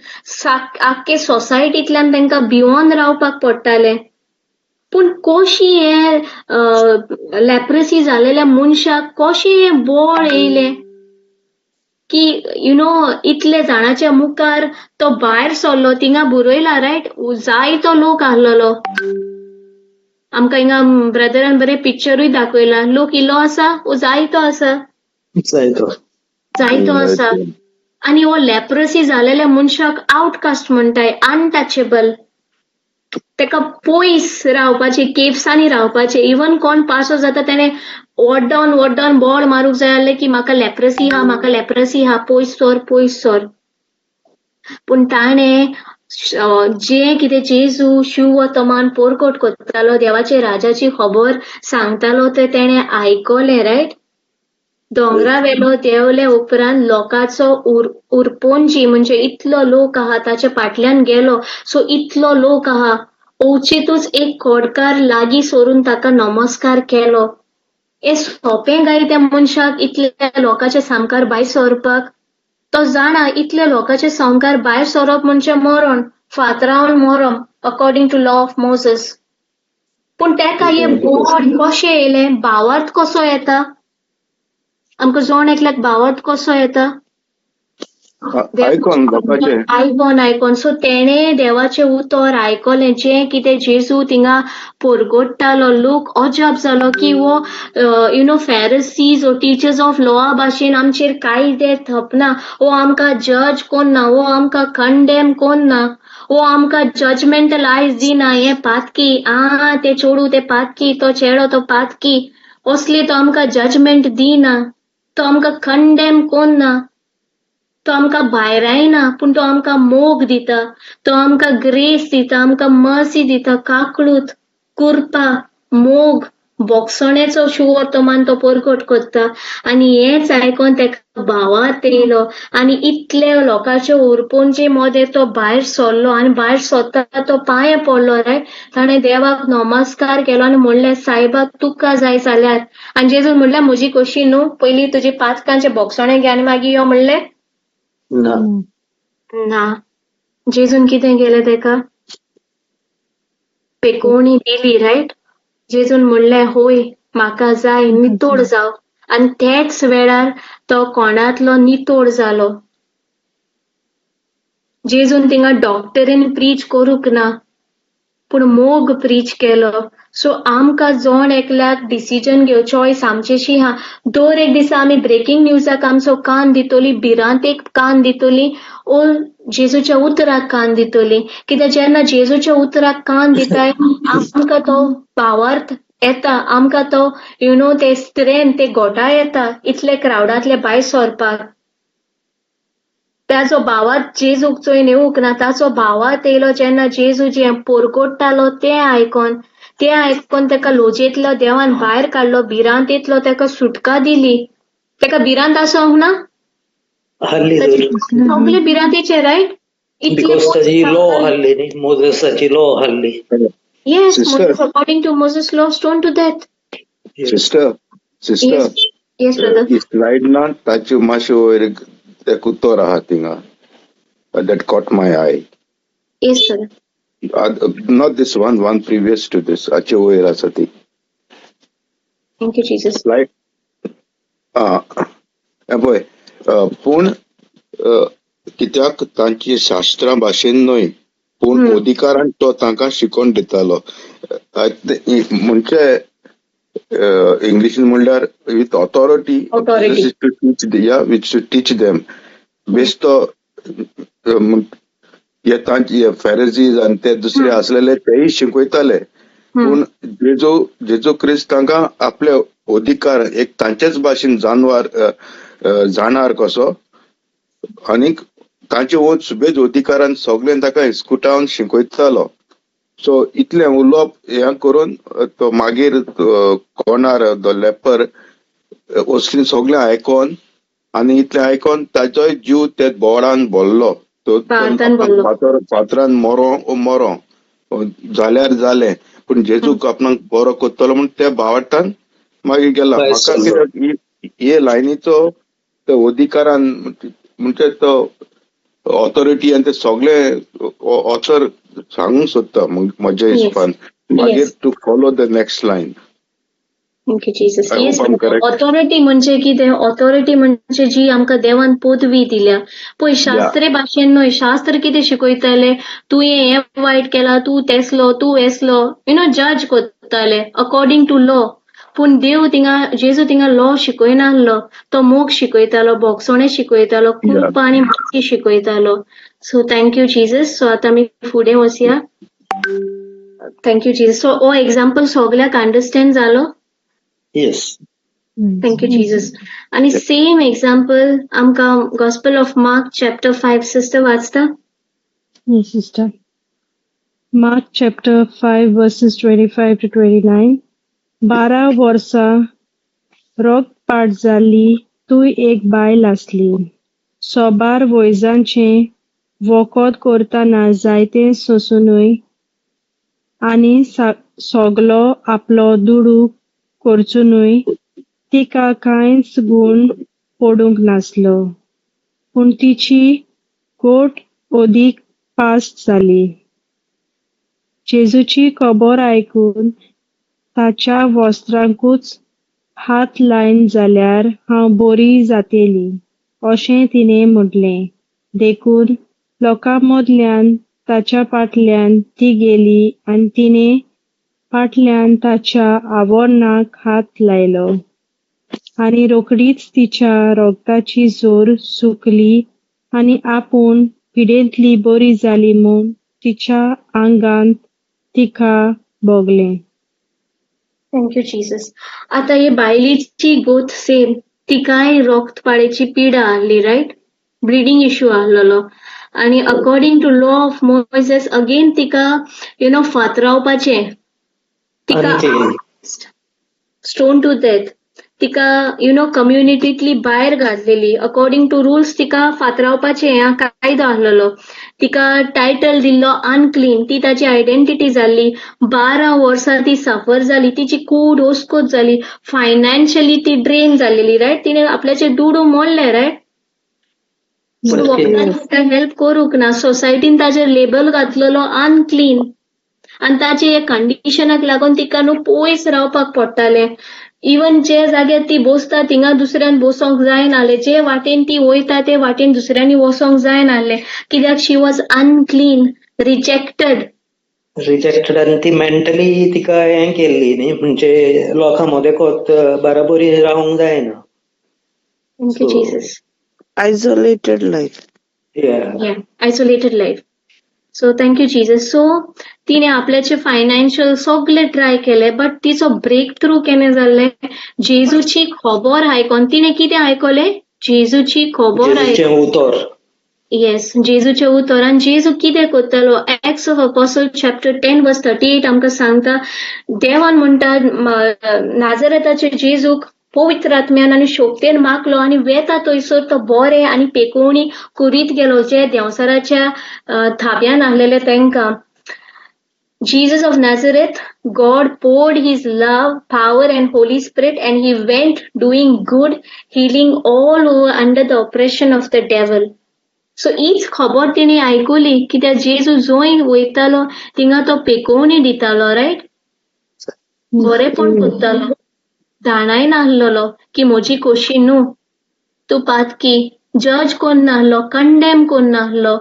आख्खे सोसायटींतल्यान तांकां भिवोन रावपाक पडटालें. पूण कशी हें लेप्रसी जालेल्या मनशाक कशें हें बळ येयलें की you know इतले जाणाच्या मुखार तो भायर सरलो? थिंगा बरयला, रायट, जायतो लोक आहलेलो. आमकां हिंगा ब्रदरान बरें पिक्चरूय दाखयला. लोक इल्लो आसा वो जायतो आसा? जायतो. जायतो आसा. आनी हो लेप्रसी जालेल्या मनशाक आउटकास्ट म्हणटाय, अनटचेबल. तेका पयस रावपाचें, केव्सांनी रावपाचें. इवन कोण पासो जाता तेणें वड्डोन वड्डोन बोड मारूंक जाय आहलें की म्हाका लेप्रसी हा, म्हाका लेप्रसी हा, पयस सर, पयस सर. पूण ताणें जें कितें जेजू शिवतमान पोरकोट करतालो, देवाचे राजाची खबर सांगतालो, तें तेणें आयकलें, रायट? दोंगरा वेलो देंवले उपरांत लोकांचो उरपोंजी, म्हणजे इतलो लोक आहा ताच्या फाटल्यान गेलो. सो इतलो लोक आहा, अवचितूच एक खोडकार लागीं सरून ताका नमस्कार केलो. हें सोंपें काय त्या मनशाक इतल्या लोकांच्या सामकार भायर सरपाक? तो जाणा, इतल्या लोकांच्या सामकार भायर सरप म्हणजे मरण, फातरावन मरण, according to law of Moses. पूण तेका हें बळ कशें येयलें? भावार्थ कसो येता आमकां? जण एकल्याक भावार्थ कसो येता? आयकोन लोकांचें. आयकोन, आयकोन. सो तेणें देवाचें उतर आयकलें, जें कितें जेजू थिंगा परगट्टालो. लोक अजाप जालो की हो you know Pharisees or teachers of law भाशेन आमचेर कायदे थपना, वो आमकां जज कोन्ना, वो आमकां कंडेम कोन्ना, वो आमकां जजमेंटल आयज दिना. हें पातकी आ, ते चेडूं ते पातकी, तो चेडो तो पातकी, असली तो आमकां जजमेंट दिना, तो आमकां कंडेम कोन्ना, तो आमकां भायरायना, पूण तो आमकां मोग दिता, तो आमकां ग्रेस दिता, आमकां मर्सी दिता, काकळूत, कुरपा, मोग, बोगसण्याचो शुवर्तमान तो परगट करता. आनी हेंच आयकोन तेका भावार्थ येयलो आनी इतले लोकांचे उरपोंजे मदें तो भायर सरलो आनी भायर सरता तो पांये पडलो, रायट? ताणें देवाक नमस्कार केलो आनी म्हणलें, सायबा, तुका जाय जाल्यार. आनी जेजून म्हणलें, म्हजी कशी न्हू, पयलीं तुजी पातकांचे बोगसणे घे आनी मागीर यो म्हणलें? ना. ना. जेजून कितें केलें तेका? पेकोवणी दिली, रायट? जेजून म्हणलें, होय, म्हाका जाय, नितोड जाव. आनी त्याच वेळार तो कोणांतलो नितोड जालो. जेजून थिंगा डॉक्टरीन प्रीच करूंक ना, पूण मोग प्रीच केलो. सो आमकां जण एकल्याक डिसिजन घेवचो, चॉयस आमचेशी आहा. दर एक दिसा आमी ब्रेकींग न्यूजाक आमचो कान दितली, भिरांतेक कान दितली ओ जेजूच्या उतराक कान दितली? कित्याक जेन्ना जेजूच्या उतराक कान दिताय, आमकां तो भावार्थ येता, आमकां तो you know ते स्ट्रेंथ, ते घोटा येता इतले क्रावडांतले भायर सरपाक. ताचो भावार्थ जेजूक चोयन येवंक ना, ताचो भावार्थ येयलो जेन्ना जेजू जें पोरकोट्टालो तें आयकोन. तें आयकोन ताका लोजेंतलो देवान भायर काडलो, भिरांतेंतलो ताका सुटका दिली. ताका भिरांत आसोंक ना? आहली तर. सगळे भिरांतेचे, रायट? Because ताजी लॉ आहली न्ही, मोझेसाची लॉ आहली. Yes. Sister. According to Moses law, stone to death. Sister, sister. Yes, brother. He slide ना, ताच्यो मातश्यो वयर एक उतर आहा थिंगा that caught my eye. Yes, brother. Not this one, one previous to this. हाचे वयर आसा ती. Thank you, Jesus. Slide. आं, हें पळय, पूण कित्याक तांची शास्त्रां भाशेन न्हय, पूण अधिकारान तो तांकां शिकोवन दितालो. म्हणजे इंग्लिशीन म्हणल्यार with authority. Authority. To teach, yeah, which to teach them. बेस्तो हे तांचे फेरेजीज आनी ते दुसरे आसलेले तेय शिकयताले, पूण जेजू क्रिस्त तांकां आपले अधिकार एक तांचेच भाशेन जानवार जाणार कसो आनीक तांचे वच सुबेज अधिकारान सगळें ताका इस्कुटावन शिकयतालो. सो इतलें उलोवप हें करून तो मागीर कोणार the leper असलीं सगळें आयकोन आनी इतलें आयकोन ताचोय जीव ते बोडान भरलो. तो भावार्थान भरलो. फातरान मरो ओ मरो जाल्यार जालें, पूण जेजूक आपणाक बरो करतलो म्हूण त्या भावार्थान मागीर गेला. भायर म्हाका सरलो. कित्याक हे लायनीचो तो अधिकारान म्हणजे तो ऑथॉरिटी आनी ते सगळे ऑथर सांगूंक सोदता म्हज्या हिसपान, मागीर to follow the next line. Thank you Jesus. Yes, authority म्हणजे कितें? ऑथॉरिटी म्हणजे जी आमकां देवान पदवी दिल्या. पळय शास्त्रे भाशेन न्हय, शास्त्र कितें शिकयताले, तुवें हें वायट केलां, तूं तेसलो, तूं येसलो, you know जज करताले अकॉर्डिंग टू लॉ. पूण देव थिंगा, जेजू थिंगा लॉ शिकयनासलो, तो मोग शिकयतालो, भोगसणें शिकयतालो, कृपा आनी माफी शिकयतालो. So thank you Jesus. So आतां आमी फुडें वचया. Thank you Jesus. सो हो एग्जाम्पल सगल्याक अंडरस्टँड जालो? Yes. Thank you Jesus. आणि सेम एग्जाम्पल आमकां Gospel of Mark chapter 5 sister वाचता? Yes, sister. Mark chapter 5 verses 25 to 29. 12 वर्सां रोगपाट जाल्ली तूं एक बायल आसली. सोबार वैजांचें वखद करतना जायतें सोंसुनूय आनी सगलो आपलो दुडू करचुनूय तिका कांयच गूण पडूंक नासलो. पूण तिची गोट अदीक पास्ट जाली. जेजूची खबर आयकून ताच्या वस्त्रांकूच हात लायन जाल्यार हांव बरी जातेली अशें तिणें म्हटलें. देखून लोकां मदल्यान ताच्या फाटल्यान ती गेली आनी तिणें फाटल्यान ताच्या आवरणाक हात लायलो आनी रोखडीच तिच्या रोगताची जोर सुकली आनी आपूण पिडेंतली बरी जाली म्हूण तिच्या आंगांत तिका भोगलें. Thank you Jesus. आतां हे बायलेची गोत सेम, तिकाय रोगतपाळेची पिडा आहली, रायट? ब्लिडींग इशू आहलेलो आनी according to law of Moses again तिका you know फातरावपाचें, तिका स्टोन टू डेथ, तिका you know कम्युनिटींतली भायर घातलेली. अकॉर्डिंग टू रुल्स तिका फातरावपाचें ह्या कायदो आहलेलो. तिका टायटल दिल्लो अनक्लीन, ती ताची आयडेंटिटी जाल्ली. 12 वर्सां ती सफर जाली, तिची कूड ओस्कोत जाली, फायनान्शियली ती ड्रेन जाल्लेली, रायट? तिणें आपल्याचे दुडू मोडले, रायट? पूण वखदान तिका हेल्प करूंक ना. सोसायटीन ताचेर लेबल घातलेलो अनक्लीन आनी ताचे कंडिशनाक लागून तिका न्हू पयस रावपाक पडटालें. इवन जे जाग्यार ती बसता थिंगा दुसऱ्यान बसोंक जायनासलें, जे वाटेन ती वयता ते वाटेन दुसऱ्यांनी वचोंक जायनासलें, कित्याक she was unclean, rejected. Rejected आनी ती मेंटली तिका हें केल्ली न्ही, म्हणजे लोकां मदें कोत बराबरी रावंक जायना. Thank you Jesus. Isolated life. Yeah, isolated life. So thank you Jesus. So तिणे आपल्याचे फायनान्शियल सगळे ट्राय केले, बट तिचो ब्रेक थ्रू केन्ना जाल्ले? जेजूची खबर आयकोन. तिणे कितें आयकलें? जेजूची खबर. उतर. येस, जेजूचे उतर. आनी जेजू कितें करतालो? Acts of Apostle chapter 10 verse 38 आमकां सांगता, देवान म्हणटा नाजरेताचे जेजूक पवित्र आत्म्यान आनी शक्तेन मागलो आनी वेता थंयसर तो बरें आनी पेकोवणी करीत गेलो जे देंवचाराच्या थाब्यान आहलेले तेंकां. Jesus of Nazareth, God poured his love, power and Holy Spirit, and he went doing good, healing all who were under the oppression of the devil. So हीच खबर तिणे आयकली कित्याक जेजू जंय वयतालो थिंगा तो पेकोवणी दितालो, रायट? बरेंपण करतालो, जाणाय नासलेलो की म्हजी कोशी न्हू, तूं पातकी, जज कोन्न नासलो, कंडेम कोन्न नासलो.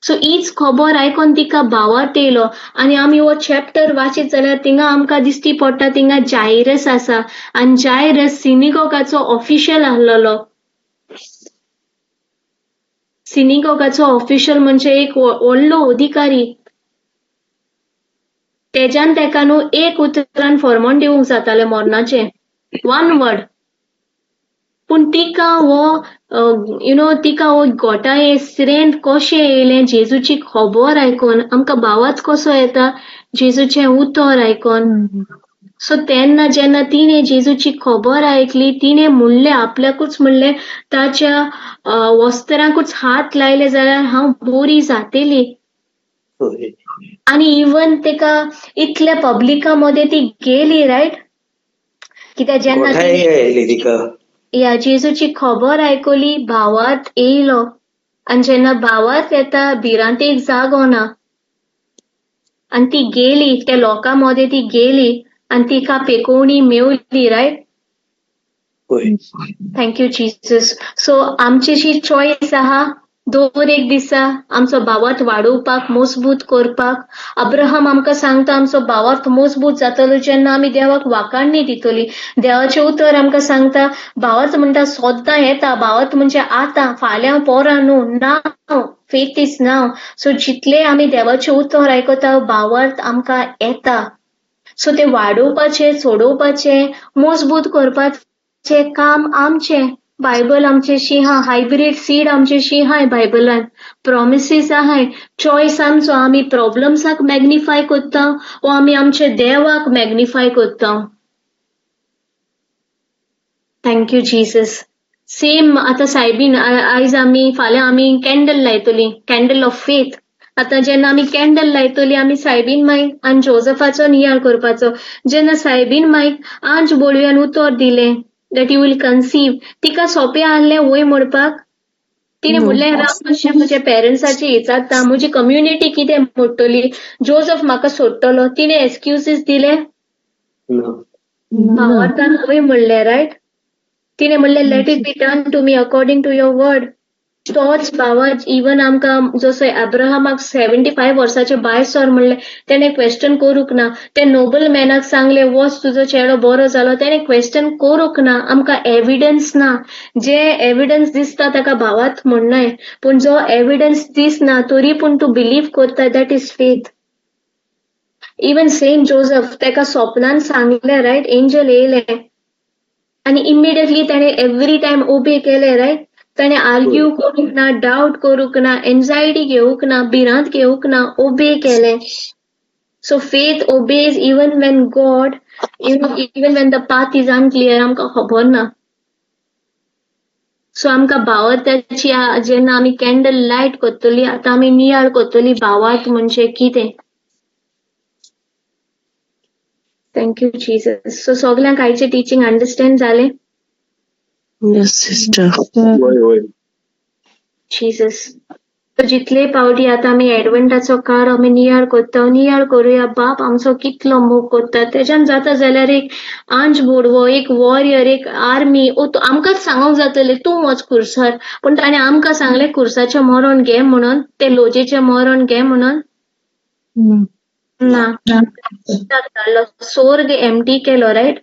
सो हीच खबर आयकोन तिका भावार्थ येयलो. आनी आमी हो चॅप्टर वाचीत जाल्यार थिंगा आमकां दिश्टी पडटा थिंगा जायरस आसा आनी जायरस सिनिगोगाचो ऑफिशियल आहलेलो. सिनिगोगाचो ऑफिशियल म्हणजे एक व्हडलो अधिकारी. तेज्यान तेका न्हू एक उतरान फॉर्मोन दिवंक जातालें मरणाचें, वन वर्ड. पूण तिका हो you know तिका हो गोटाये स्ट्रेंथ कशें येयलें? जेजूची खबर आयकोन. आमकां भावाच कसो येता? जेजूचें उतर आयकोन. सो तेन्ना जेन्ना तिणें जेजूची खबर आयकली, तिणें म्हणलें, आपल्याकूच म्हणलें, ताच्या वस्त्रांकूच हात लायले जाल्यार हांव बरी जातेली. आनी इवन तिका इतल्या पब्लिका मदें ती गेली, रायट? कित्याक जेन्ना तिका या जेजूची खबर आयकली, भावार्थ येयलो. आनी जेन्ना भावार्थ येता भिरांतेक जागो ना. आनी ती गेली, त्या लोकां मदें ती गेली आनी तिका पेकोवणी मेवली, रायट? वय. Thank you Jesus. सो आमची चॉयस आहा दर एक दिसा आमचो भावार्थ वाडोवपाक, मजबूत करपाक. अब्राहम आमकां सांगता आमचो भावार्थ मजबूत जातलो जेन्ना आमी देवाक वाखाणणी दितली. देवाचें उतर आमकां सांगता भावार्थ म्हणटा सद्दां येता, भावार्थ म्हणजे आतां, फाल्यां पोरां न्हू, नाव, फेथ is now. सो जितले आमी देवाचें उतर आयकता भावार्थ आमकां येता. सो ते वाडोवपाचें, सोडोवपाचें, मजबूत करपाचें काम आमचें. बायबल आमचेशी हा, हायब्रीड सीड आमचेशी हाय, बायबलान प्रोमिसीस आहाय, चॉयस आमचो. आमी प्रॉब्लम्साक मॅग्निफाय करता वो आमी आमचे देवाक मॅग्निफाय करता. Thank you Jesus. Same आतां सायबीन आयज आमी फाल्यां आमी कॅन्डल लायतली, कॅन्डल ऑफ फेथ. आतां जेन्ना आमी कॅन्डल लायतली आमी सायबीन माईक आनी जोजफाचो नियाळ करपाचो. जेन्ना सायबीन माईक आंज बोळयान उतर दिलें that you will conceive, तिका सोंपें आहलें वय म्हणपाक? तिणें म्हणलें राव मातशें म्हज्या पेरंट्साची विचारता, म्हजी कम्युनिटी कितें म्हणटली, जोजफ म्हाका सोडटलो. तिणें एक्सक्युजीस दिले? भावार्थान वय म्हणलें, रायट? तिणें म्हणलें let it be done to me according to your word. तोच भावार्थ इवन आमकां जसो अब्राहमाक 75 वर्साचे बायसर म्हणलें, तेणें क्वेश्चन करूंक ना. ते नोबल मॅनाक सांगलें वच तुजो चेडो बरो जालो, तेणें क्वेश्चन करूंक ना. आमकां एविडन्स ना. जे एविडन्स दिसता ताका भावार्थ म्हणनाय, पूण जो एविडन्स दिसना तरी पूण तूं बिलीव करता, that is faith. Even Saint Joseph ताका स्वप्नान सांगलें, रायट? एंजल येयलें आनी इमिडिएटली ताणें एवरी टायम ओबे केलें, रायट? ताणें आर्ग्यू करूंक ना, डावट करूंक ना, एन्जायटी घेवंक ना, भिरांत घेवंक ना, ओबे केलें. So faith obeys even when God, even when the path is unclear, आमकां खबर ना. सो आमकां भावार्थाची जेन्ना आमी कॅन्डल लायट करतली, आतां आमी नियाळ करतली भावार्थ म्हणजे कितें. Thank you Jesus. सो सगल्यांक आयचें टिचींग अंडरस्टँड जालें? Yes, sister. वय वय. जीसस. जितले पावटी आतां आमी एडवंटाचो काळ आमी नियाळ करता, नियाळ करुया बाप आमचो कितलो मोग करता. तेज्यान जाता जाल्यार एक आंज बोडवो, एक वॉरियर, एक आर्मी, आमकांच सांगोंक जातलें तूं वच खुर्सार, पूण ताणें आमकां सांगलें खुर्साचें मरण घे म्हणून, ते लोजेचें मरण घे म्हणून ना. सोर्ग एमटी केलो, रायट?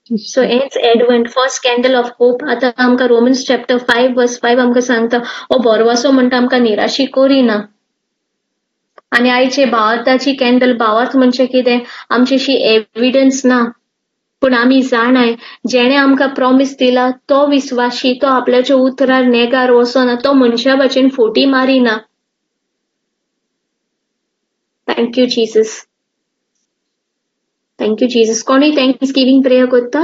सो हेच Advent, first candle of hope. आतां आमकां रोमन्स चॅप्टर 5 वर्स 5 आमकां सांगता हो भरवसो म्हणटा आमकां निराशी करिना. आनी आयचे भावार्थाची कॅन्डल, भावार्थ म्हणजे कितें, आमचेशी एविडन्स ना, पूण आमी जाणाय जेणे आमकां प्रॉमीस दिला तो विस्वाशी, तो आपल्याच्या उतरार नेगार वचना, तो मनशा भाशेन फोटी मारिना. Thank you Jesus. Thank you Jesus. कोणूय thanks giving prayer करता?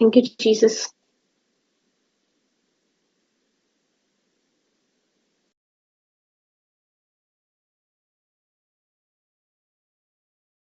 Thank you Jesus.